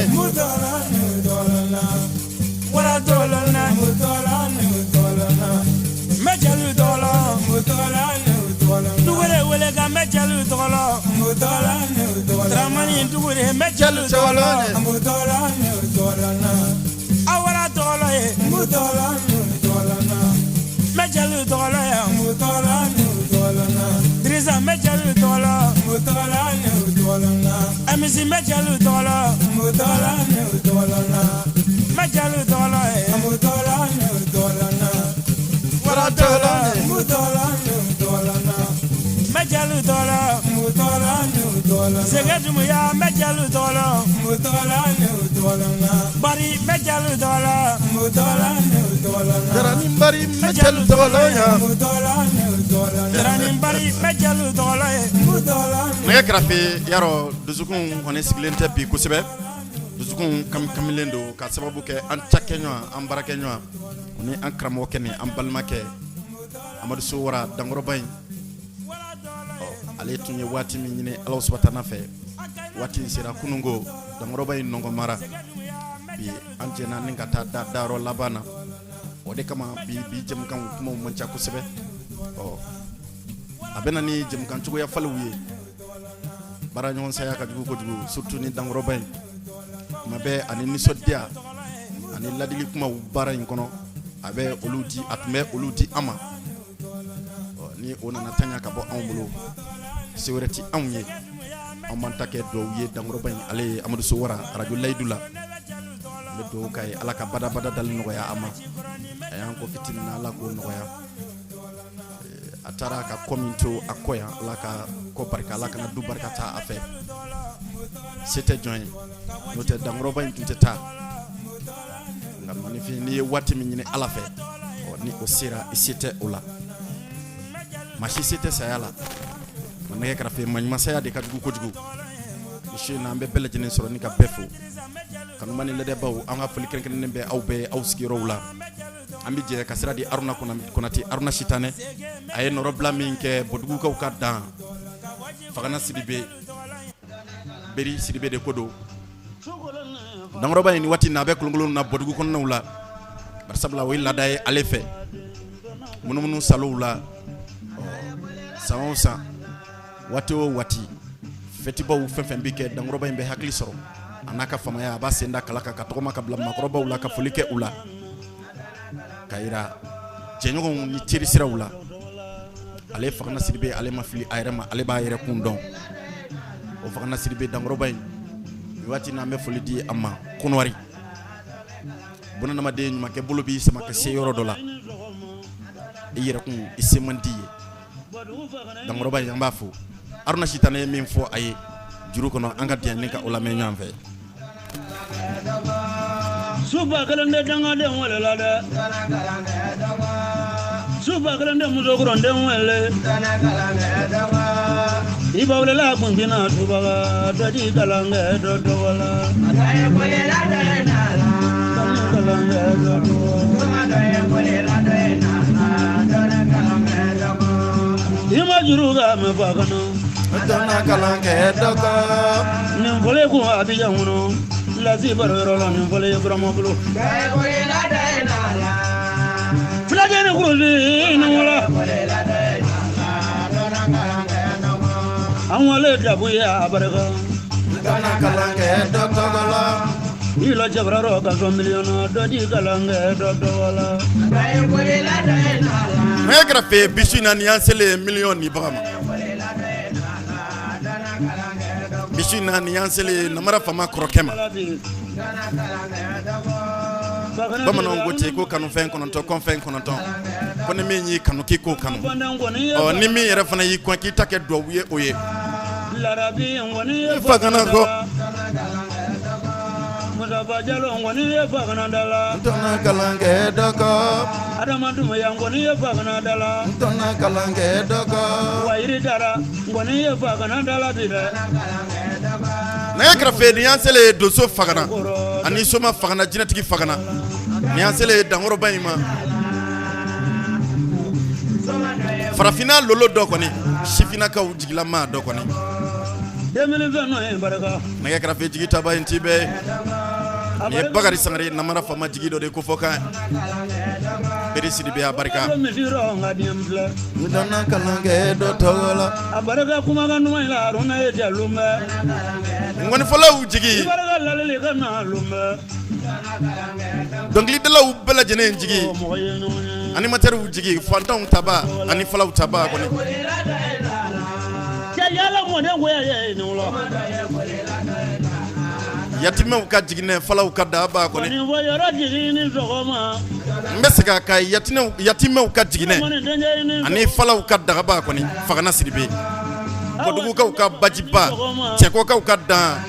Wara tɔgɔ la. N bɛ jalo tɔgɔ la. Dugure wele ka n bɛ jalo tɔgɔ la. Dramani Dugure n bɛ jalo tɔgɔ la. Awara tɔgɔ la ye. N bɛ jalo tɔgɔ la ye. Dirisa n bɛ jalo tɔgɔ la. Amisi n bɛ jalo tɔgɔ la. N bɛ jalo tɔgɔ la ye. Wara tɔgɔ la. N bɛ jalo tɔgɔ la. Zeke Dumuya n bɛ jalo tɔgɔ la. Bari n bɛ Darani Bari n bɛ cɛlu tɔgɔ la yan. Nɛgɛ kɛrɛfɛ yarɔ, dusukun kɔni sigilen tɛ bi kosɛbɛ, dusukun kamikamilen don ka sababu kɛ an cakɛɲɔgɔn, an baarakɛɲɔgɔn ni an karamɔgɔkɛ ni an balimakɛ Amadu Sowara Dankɔrɔba in. Ɔ, ale tun ye waati min ɲini Ala subahana fɛ, waati in sera kununko. Dankɔrɔba in nɔngɔnmara bi, an jɛna ni ka taa da dayɔrɔ laban na. O de kama bi bi jɛmukan kumaw man ca kosɛbɛ. Ɔ, a bɛ na ni jɛmukan cogoya falenw ye. Baara ɲɔgɔn saya ka jugu kojugu, surtout ni Dankɔrɔba in tuma bɛɛ ani nisɔndiya ani ladili kumaw baara in kɔnɔ, a bɛ olu di, a tun bɛ olu di an ma. Ni o nana tanya ka bɔ anw bolo, se wɛrɛ tɛ anw ye, an b'an ta kɛ dugawu ye Dankɔrɔba in, ale ye Amadu Sowara arajo Layidu la. N bɛ dugawu k'a ye, Ala ka badabada dali nɔgɔya a ma. A y'an kɔ fitinin na, Ala k'o nɔgɔya. A taara ka kɔ min to a kɔ yan, Ala ka kɔ barika, Ala kana du barika taa a fɛ. Se tɛ jɔn ye, n'o tɛ Dankɔrɔba in tun tɛ taa. Nka maninfin, n'i ye waati min ɲini Ala fɛ, ɔ ni o sera, i se tɛ o la. Maa si se tɛ saya la. Nka nɛgɛ kɛrɛfɛ, maɲumansaya de ka jugu kojugu. Ni su in na, an bɛ bɛɛ lajɛlen sɔrɔ ni ka bɛɛ fo. Kanuma ni lɛdɛbaw, an ka foli kɛrɛnkɛrɛnnen bɛ aw bɛɛ aw sigiyɔrɔw la. An bɛ jɛ ka sira di Aruna Konate, Aruna Sitanɛ. A ye nɔrɔbila min kɛ Bɔdugukaw ka dan Fagana Sidibe, Beri Sidibe de ko don. Dankɔrɔba in, waati na a bɛ kolonkolon na Bɔdugu kɔnɔnaw la, barisabula o ye laada ye ale fɛ, munumunu salow la. San o san, waati o waati, fɛtibaw fɛn fɛn bɛ kɛ, Dankɔrɔba in bɛ hakili sɔrɔ a n'a ka faamaya, a b'a sen da kala kan ka tɔgɔma ka bila maakɔrɔbaw la ka foli kɛ u la, ka yira jɛɲɔgɔnw ni teri siraw la. Ale Fagana Sidibe, ale ma fili a yɛrɛ ma, ale b'a yɛrɛ kun dɔn. O Fagana Sidibe Dankɔrɔba in, nin waati n'an bɛ foli di a ma. Kɔnɔwari bunadamaden ɲumankɛ bolo b'i sama ka se yɔrɔ dɔ la, i yɛrɛkun i se man di ye. Dankɔrɔba in, an b'a fo. Aruna Sitanɛ ye min fɔ a ye juru kɔnɔ, an ka diɲɛ ni ka o lamɛn ɲɔgɔn fɛ. Suba kelen tɛ dangaden wele la dɛ, suba kelen tɛ musokɔrɔnden wele. I ba welela kunfina subaga dɔ di kalankɛ dɔ dɔgɔ la. Kalankɛ dɔ dɔgɔ. I ma juru ka mɛn fa kɔnɔ. Donna kalankɛ dɔgɔ. Nin fɔlen kun a bɛ yan kɔnɔ. Lasi baro yɔrɔ la, nin fɔlen ye burama bolo. Fulakɛ ni kurusi ni wala. An wale dabu ye a barika. Donna kalankɛ dɔ tɔgɔ la. I la jabararɔ ka sɔn miliyɔn na dɔ di kalankɛ dɔ dɔgɔ la. Nɛgɛ kɛrɛfɛ, bisu na nin y'an selen miliyɔn ni bagan ma. Bisu na nin y'an selen namara fama kɔrɔkɛ ma. Bamananw ko ten ko kanufɛn 9, kɔnfɛn 9. Ko ni min y'i kanu, k'i k'o kanu. Ɔ, ni min yɛrɛ fana y'i kɔn, k'i ta kɛ duwawu ye o ye. Fa kana kɔ. Musafa Jalo nkɔni ye fa kana da la. N tɔna kalankɛ dɔgɔ. Adama Dumbuya nkɔni ye fa kana da la. N tɔna kalankɛ dɔgɔ. Wayiri Dara nkɔni ye fa kana da la bi dɛ. Nɛgɛ kɛrɛfɛ, nin y'an selen donso Fagana ani soma Fagana, jinɛtigi Fagana. Nin y'an selen Dankɔrɔba in ma. Farafinna lolo dɔ kɔni, sifinnakaw jigilama dɔ kɔni. 2020 nɔ ye barika. Nɛgɛ kɛrɛfɛ, jigi taba in ti bɛɛ nin ye. Bakari Sangare, namara fama jigi dɔ de ko fɔ kan Beri Sidibe, a barika. Misi rɔ nka diɲɛ filɛ. N donna kalankɛ dɔ tɔgɔ la. A barika kumakan duman in la, Haruna ye jalo mɛn. Ŋɔnifɔlaw jigi. I barika laleli ka na lumɛ. Dɔnkilidalaw bɛɛ lajɛlen jigi. Mɔgɔ ye ɲɔgɔn ye. Animatɛriw jigi, fantanw taba ani falaw taba kɔni. Cɛ yala mɔden goya ye nin wula. Yatimɛw ka jiginɛ, falaw ka daba kɔni. Nin fɔ yɔrɔ jigi ni sɔgɔma. N bɛ segin a kan, yatimɛw ka jiginɛ Mɔni denkɛ ni ani falaw ka dagaba kɔni, Fagana Sidibe. Kɔdugukaw ka bajiba, Cɛkɔkaw ka dan.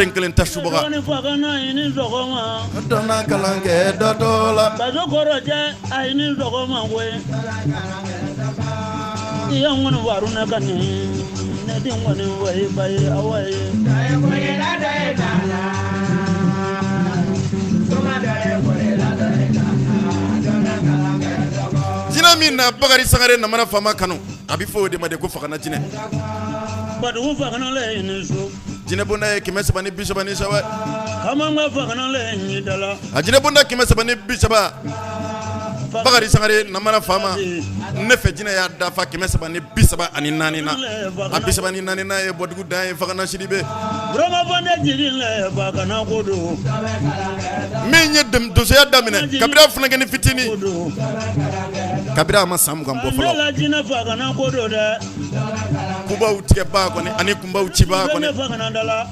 Den kelen ta subaga. Dɔgɔnin Fakana i ni sɔgɔma. N donna kalan kɛ dɔ tɔgɔ la. Baso kɔrɔcɛ a i ni sɔgɔma koyi. I ye n kɔni Haruna ka nin ne den kɔni wa ye ba ye awa ye. Jinɛ min na Bakari Sangare namara faama kanu, a bɛ fɔ o de ma de ko Fakana jinɛ. Badugu Fakana le i ni su. Jinɛ bonda ye 333. Kamanga Fakana le ɲi da la. A jinɛ bonda 330. Bakari Sangare namara faama, ne fɛ jinɛ y'a dafa 334 na. A 34nan ye Bɔdugu dan ye Fakana Sidibe. Burama Fande jigin le Fakana ko don. Min ye donsoya daminɛ kabini a funankɛnin fitinin. Kabini a ma san 20 bɔ fɔlɔ. Ne la jinɛ Fakana ko don dɛ. Kubaw tigɛbaa kɔni ani kunbaw cibaa kɔni. Ne Fakana da la.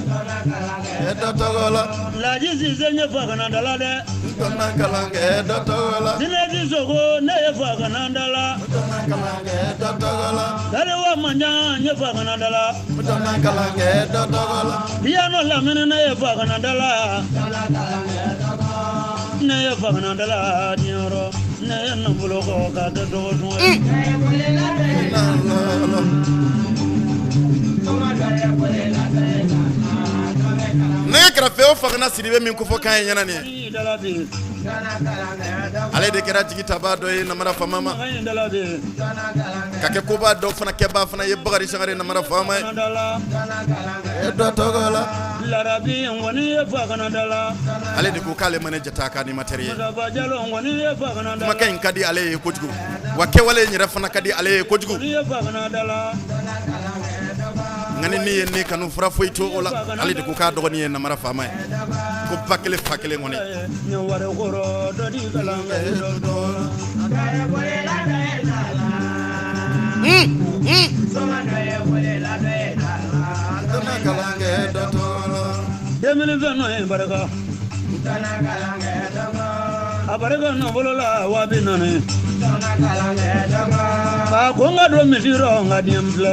Dɔ tɔgɔ la. Laji Sise ne Fakana da la dɛ. N donna kalan kɛ dɔ tɔgɔ la. Sinɛti Sogo ne ye Fakana da la. N donna kalan kɛ dɔ tɔgɔ la. Gariwa Manjan ne Fakana da la. N donna kalan kɛ dɔ tɔgɔ la. Piyano Lamini ne ye Fakana da la. Ne ye Fakana da la diɲɛyɔrɔ. Ne ye nafolo kɔ k'a kɛ dɔgɔdun ye. Nɛgɛ kɛrɛfɛ o Fakana Sidibe min kofɔ kan ye ɲɛna nin ye. Ale de kɛra jigi tabaa dɔ ye namara faama ma. Ka kɛ koba dɔ fana kɛbaa fana ye Bakari Sangare namara faama ye. Dɔ tɔgɔ la. Larabi nkɔni ye Fakana da la. Ale de ko k'ale ma ne jate a ka animateur ye. Musafa Jalo nkɔni ye Fakana da la. Kumakan in ka di ale ye kojugu. Wa kɛwale in yɛrɛ fana ka di ale ye kojugu. Nkɔni ye Fakana da la. Nka ni min ye ne kanu fura foyi to o la. Ale de ko k'a dɔgɔnin ye namara faama ye. Ko ba kelen fa kelen kɔni. Ni wari kɔrɔ dɔ di kalan kɛ dɔ tɔgɔ la. Denmisɛnnin nɔ ye barika. A barika nafolo la 40,000. Ba ko n ka don misi rɔ n ka diɲɛ filɛ.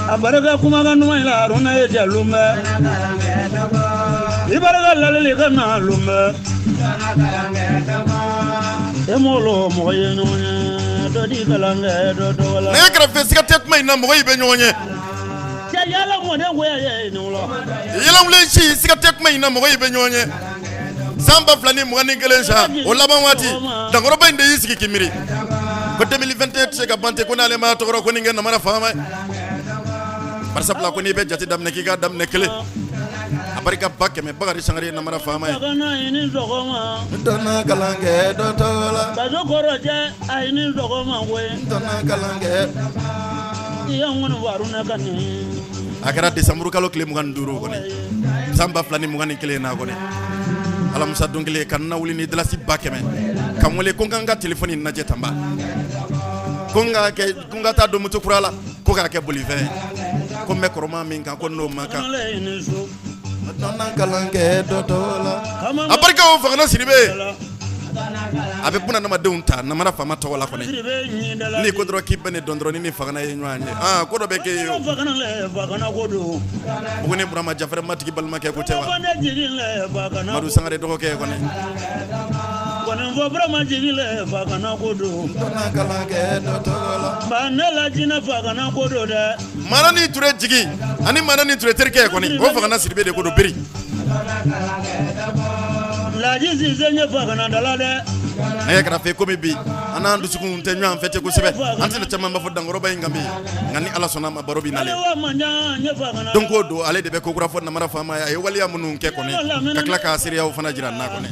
A barika kumakan duman in la Haruna ye cɛ lunbɛ. I barika laleli ka na lunbɛ. E mɔgɔ mɔgɔ ye ɲɔgɔn ye dɔ di kalan kɛ dɔ tɔgɔ la. Nɛgɛ kɛrɛfɛ siga tɛ kuma in na mɔgɔ bɛ ɲɔgɔn ye. Cɛ yala mɔden goya ye nin wula. Yɛlɛwulen si siga tɛ kuma in na mɔgɔ bɛ ɲɔgɔn ye. San 2021 sa o laban waati dankɔrɔba in de y'i sigi k'i miiri ko 2021 tɛ se ka ban ten ko n'ale ma tɔgɔ ko nin kɛ namara faama ye. Barisabula ko n'i bɛ jate daminɛ k'i k'a daminɛ kelen. A barika 100,000 Bakari Sangare namara faama ye. Fakana i ni sɔgɔma. N donna kalan kɛ dɔ tɔgɔ la. Baso kɔrɔcɛ a i ni sɔgɔma koyi. N donna kalan kɛ. I ye n kɔni Haruna ka nin. A kɛra décembre kalo tile 25 kɔni san 2021 na kɔni alamisa don kelen ka na wuli ni dalasi 100,000 ka n wele ko n ka n ka téléphone in lajɛ tanba ko n ka kɛ ko n ka taa don moto kura la ko k'a kɛ bolifɛn ye ko n bɛ kɔrɔma min kan ko n'o man kan. Kalan kɛ dɔ tɔgɔ la. A barika o Fakana Sidibe a bɛ buna adamadenw ta namara faama tɔgɔ la kɔni n'i ko dɔrɔn k'i bɛ ne dɔn dɔrɔn ni ni Fakana ye ɲɔgɔn ye aa ko dɔ bɛ kɛ ye o. Buguni Burama Jafɛrɛ matigi balimakɛ ko tɛ wa Madu Sangare dɔgɔkɛ kɔni. Fɔ Burama jigi le Fakana ko don. Ba ne la jinɛ Fakana ko don dɛ. Marani Ture jigi ani Marani Ture terikɛ kɔni o Fakana Sidibe de ko don biri. Laji Sise ye Fakana da la dɛ. Nɛgɛ kɛrɛfɛ komi bi an n'an dusukun tɛ ɲɔgɔn fɛ ten kosɛbɛ an tɛna caman ba fɔ dankɔrɔba in kan bi nka ni Ala sɔnna a ma baro bɛ nalen. Don o don ale de bɛ ko kura fɔ namara faama ye a ye waleya minnu kɛ kɔni ka tila k'a seereyaw fana jira n na kɔni.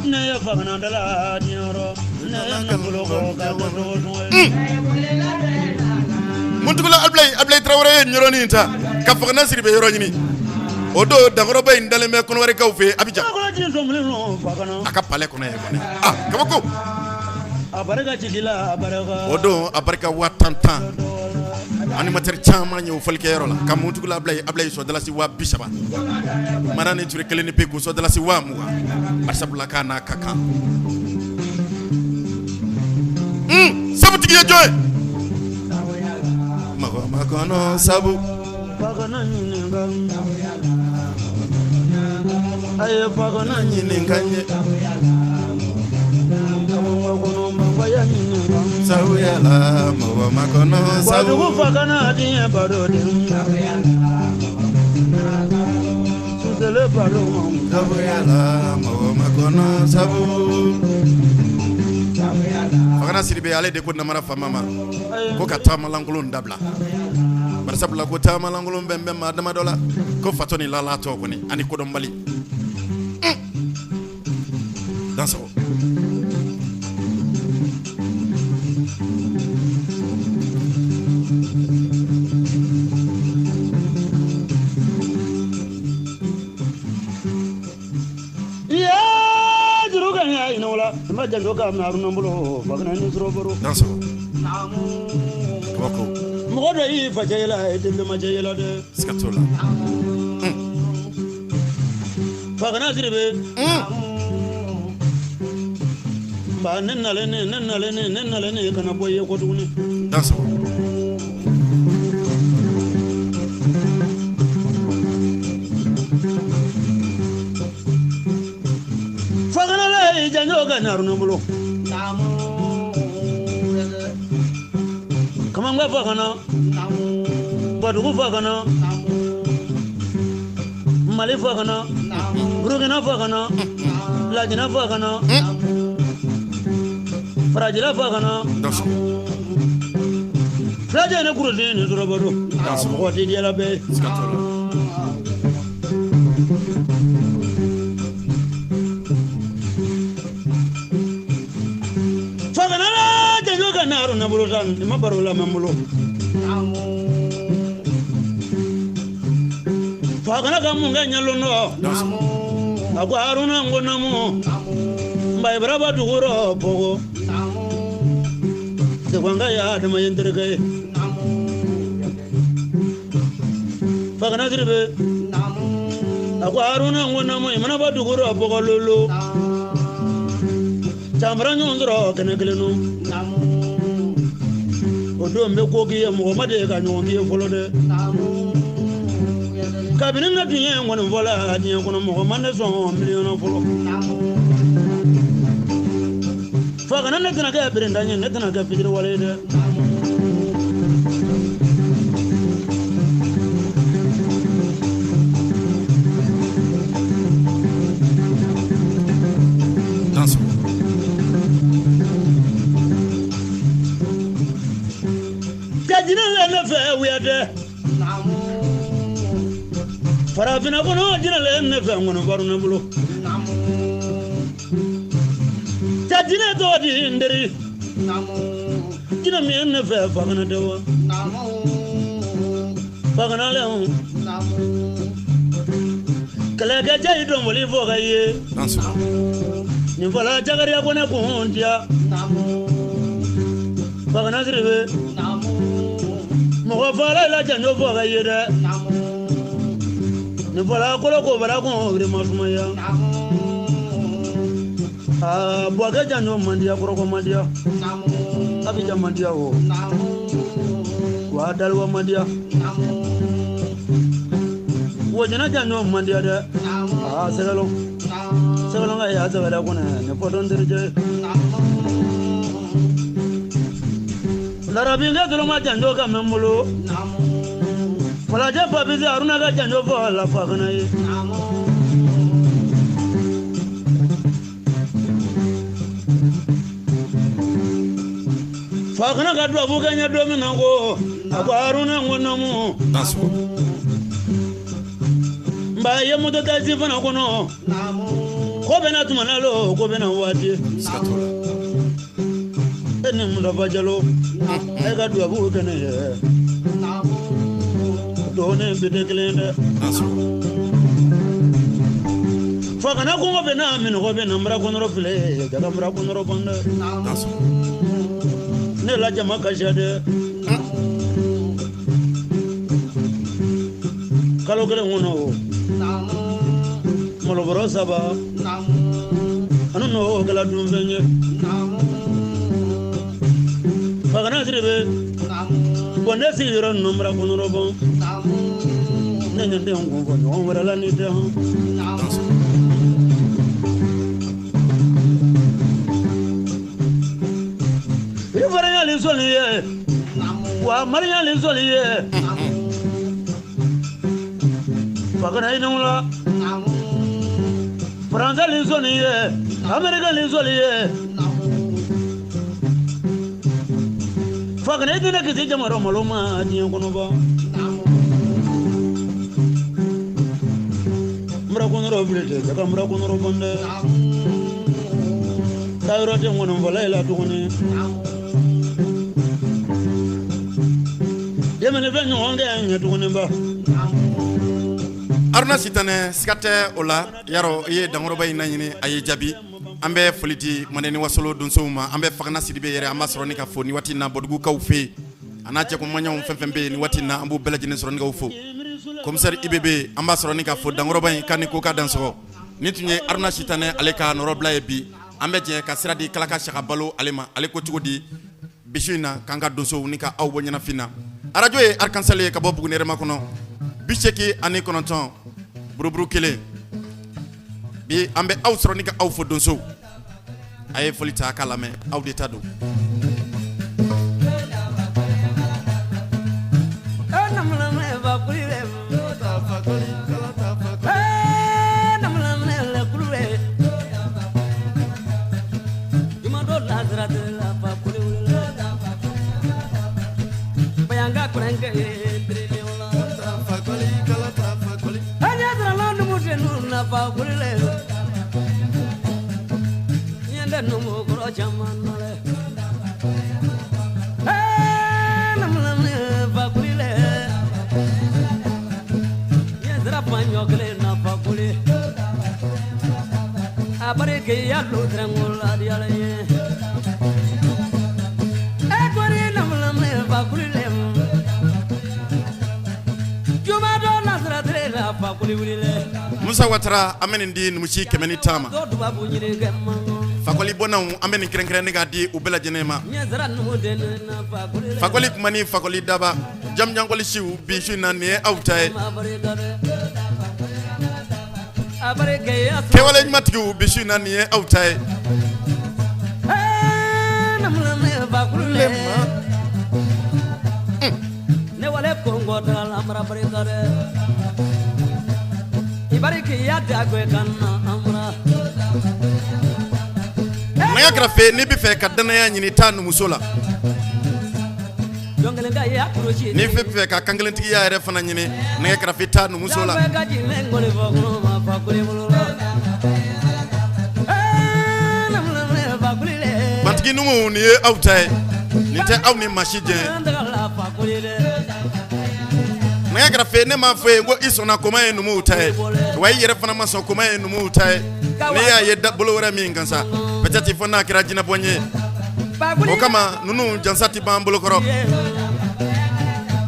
Ne ye Fakana da la diɲɛyɔrɔ ne ye nafolo kɔ ka kɛ dɔgɔdun ye. Muntugula Abilayi Tarawele ye yɔrɔnin ta ka Fakana Sidibe yɔrɔ ɲini o don dankɔrɔba in dalen bɛ Kɔnɔwarikaw fɛ yen Abijan a ka palais kɔnɔ yen kɔni ah kabako A barika jigi la a barika o don a barika 10,000 tan animateur caman ye o fɔlikɛyɔrɔ la ka Muntugula Abilayi sɔn dalasi 30,000 Marani Ture kelen ni pe k'u sɔn dalasi 20,000 barisabula k'a n'a ka kan sabutigi ye jɔn ye mɔgɔ ma makɔnɔ sabu. Fakana ɲininka a ye fakana ɲininka n ye. Mɔgɔya ɲininka. Sabu yala mɔgɔ makɔnɔ sabu. Wadugu fakana diɲɛ baro de. Sutele baro. Sabu yala mɔgɔ makɔnɔ sabu. Fakana Sidibe ale de ko namara faama ma ko ka taamalankolon dabila. Barisabula ko taamalankolon bɛ bɛn maa damadɔ la ko fatɔ ni lalatɔ kɔni ani kodɔnbali. Dansɔgɔ. Iye juru ka ɲɛ ɲinɛ o la i ma janto k'a minɛ Haruna bolo fakana ni sɔrɔ baro. Dansɔgɔ. Kabako. Mɔgɔ dɔ y'i fa cɛ yɛlɛ i tɛ bɛnbacɛ yɛlɛ dɛ. Siga t'o la. Fakana Sidibe. Ba ne nalen ne nalen ne nalen ne kana bɔ i ye kɔ tuguni. Dansɔgɔ. Fakana le i janto ka na Haruna bolo. Kamangba fakana. Badugu fakana. Mali fakana. Burukina fakana. Lajina fakana. Farajɛla fakana. Dansɔgɔ. Filajɛ ne kurusi ni sɔrɔ baro. Mɔgɔ tɛ diɲɛ bɛɛ ye. Siga t'o la. Fakana la janjo ka na Haruna bolo sa nin ma baro la mɛ n bolo. Fakana ka mun kɛ ɲɛlon dɔ. Dansɔgɔ. A ko Haruna n ko naamu. Nba Ibrahima dugurɔ bɔgɔ. Seguwanka ye Adama ye n terikɛ ye. Fakana Sidibe. A ko Haruna n ko naamu i mana bɔ dugurɔ bɔgɔ lolo. Sanfara ɲɔgɔn sɔrɔ kɛnɛ kelen nɔ. O don bɛ ko k'i ye mɔgɔ ma deli ka ɲɔgɔn k'i ye fɔlɔ dɛ. Kabini ne tun ye nkɔni fɔla diɲɛ kɔnɔ mɔgɔ ma ne sɔn miliyɔn fɔlɔ. Fakana ne tɛna kɛ berentan ye ne tɛna kɛ fitiriwale ye dɛ. Dansɔgɔ. Ka jinɛ lɛ ne fɛ wuya dɛ. Farafinna kɔnɔ jinɛ lɛ ne fɛ nkɔni faru ne bolo. Ka jinɛ tɔgɔ di n teri. Jinɛ min ye ne fɛ fakana tɛ wa. Fakana lɛ o. Kɛlɛkɛcɛ y'i dɔnboli fɔ ka ye. Dansɔgɔ. Nin fɔla Jakariya ko ne kun diya. Fakana Sidibe. Mɔgɔ fagala la janjo fɔ ka ye dɛ. Nin fɔla kolo ko bara kun o ma sumaya. Aa Buwakɛ janjo man diya Kɔrɔkɔ man diya. Abijan man diya o. Wa Daliwa man diya. Wojana janjo man diya dɛ. Aa Sɛgɛlɔ. Sɛgɛlɔ ka ya Sɛgɛlɛ kɔnɛ nin fɔ dɔn terikɛ ye. Larabinkɛ dɔrɔn ma janjo ka mɛ n bolo. Falajɛ Fabisi Haruna ka janjo fɔ la fakana ye. Fakana ka dubabu kɛ n ye don min na ko a ko Haruna n ko naamu. Dansɔgɔ. Nba i ye moto taxi fana kɔnɔ. Ko bɛ na tuma na lo ko bɛ na waati. Siga t'o la. E ni Mustafa Jalo e ka dubabu kɛ ne ye. Dɔɔnin bi tɛ kelen ye dɛ. Dansɔgɔ. Fakana kɔngɔ bɛ na minɔgɔ bɛ na n bara kɔnɔrɔ filɛ jaga n bara kɔnɔrɔ ban dɛ. Dansɔgɔ. Ne la jama kasiya dɛ. Kalo kelen kɔnɔ o. Malobɔrɔ 3. Ani n'o kɛla dunfɛn ye. Fakana Sidibe. Bɔn ne sigiyɔrɔ ninnu mara kɔnɔrɔ bɔ ne ɲɛ tɛ n kun fɔ ɲɔgɔn wɛrɛ la ni tɛ hɔn. I fariyali sɔli ye wa mariyali sɔli ye fakana i la faransɛli sɔli ye amerikali sɔli ye fakana i tɛna kisi jamana malo ma diɲɛ kɔnɔ ba murakɔnɔrɔ fili tɛ ka murakɔnɔrɔ ban dɛ taa yɔrɔ tɛ ŋɔnifɔla la tuguni denmisɛnnin ɲɔgɔn kɛ ɲɛ tuguni ba. Aruna Sitanɛ, siga tɛ o la, yarɔ i ye dankɔrɔba in naɲini, a ye jaabi. An bɛ foli di Manden ni Wasolo donsow ma, an bɛ Fagana Sidibe yɛrɛ, an b'a sɔrɔ ni ka fo ni waati in na Bɔdugukaw fɛ yen, a n'a jɛkɔmaɲaw fɛn fɛn bɛ yen ni waati in na, an b'u bɛɛ lajɛlen sɔrɔ ni k'u fo. Commissaire IBB, an b'a sɔrɔ ni ka fo dankɔrɔba in k'a ni ko k'a dansɔgɔ. Nin tun ye Aruna Sitanɛ ale ka nɔrɔbila ye bi. An bɛ jɛ ka sira di Kalaka Saka Balo ale ma, ale ko cogo di bi su in na k'an ka donsow ni ka aw bɔ ɲɛnafin na. Arajo ye Arc-en-Ciel ye ka bɔ Buguni yɛrɛma kɔnɔ, 89 buruburu kelen. Bi an bɛ aw sɔrɔ ni ka aw fo donsow. A ye foli ta k'a lamɛn, aw de ta don. Musa Watara, an bɛ nin di numusi 110 ma. Fakɔli bɔnnaw, an bɛ nin kɛrɛnkɛrɛn ne k'a di u bɛɛ lajɛlen ma. Fakɔli kuma ni fakɔli daba jamujankɔli siw bi su in na nin ye aw ta ye. Kɛwale ɲumantigiw bi su in na nin ye aw ta ye. Nɛgɛ kɛrɛfɛ, n'i bɛ fɛ ka danaya ɲini, taa numuso la. N'i bɛ fɛ ka kankelentigiya yɛrɛ fana ɲini, nɛgɛ kɛrɛfɛ, taa numuso la. Bantigi numu, nin ye aw ta ye, nin tɛ aw ni maa si jɛ. Nɛgɛ kɛrɛfɛ, ne m'a fɔ ye ko i sɔnna koma ye numuw ta ye wa, i yɛrɛ fana ma sɔn koma ye numuw ta ye. N'i y'a ye bolo wɛrɛ min kan sa, peut-être fo n'a kɛra jinɛbɔn ye. O kama ninnu jansa tɛ ban bolokɔrɔ,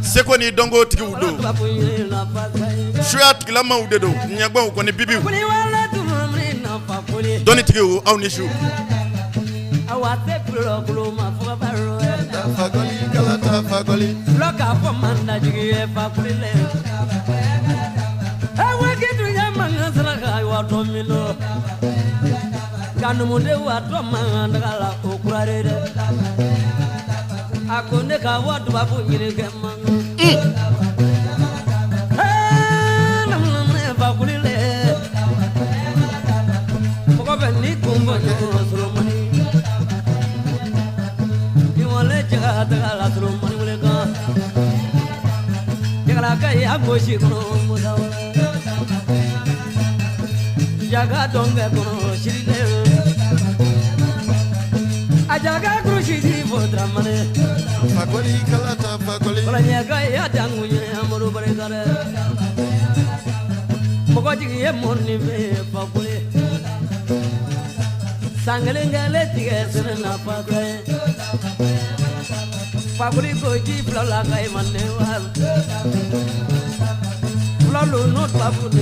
seko ni dɔnko tigiw don, suya tigilamaw de don, ɲɛgbɛw kɔni bibiw, dɔnnitigiw, aw ni su. A ko ne ka wa dubabu ɲini kɛ man mɔgɔ bɛ ni kun bɔ ɲɔgɔn Solomani i wale jaga taga la Solomani wele kan jagalaka ya gosi kɔnɔ musa jaga dɔnkɛ kɔnɔ siriden a jaga kurusi di fo Dramane Fakoli kalata fakoli kɔlɔɲɛka ya dangu ye Amadu barika dɛ mɔgɔ jigi ye mɔni fɛ fakoli san kelen kɛlen tigɛ sɛnɛ na fakoli fakoli ko ji fila la ka i ma ne wa fila lo n'o tubabu ne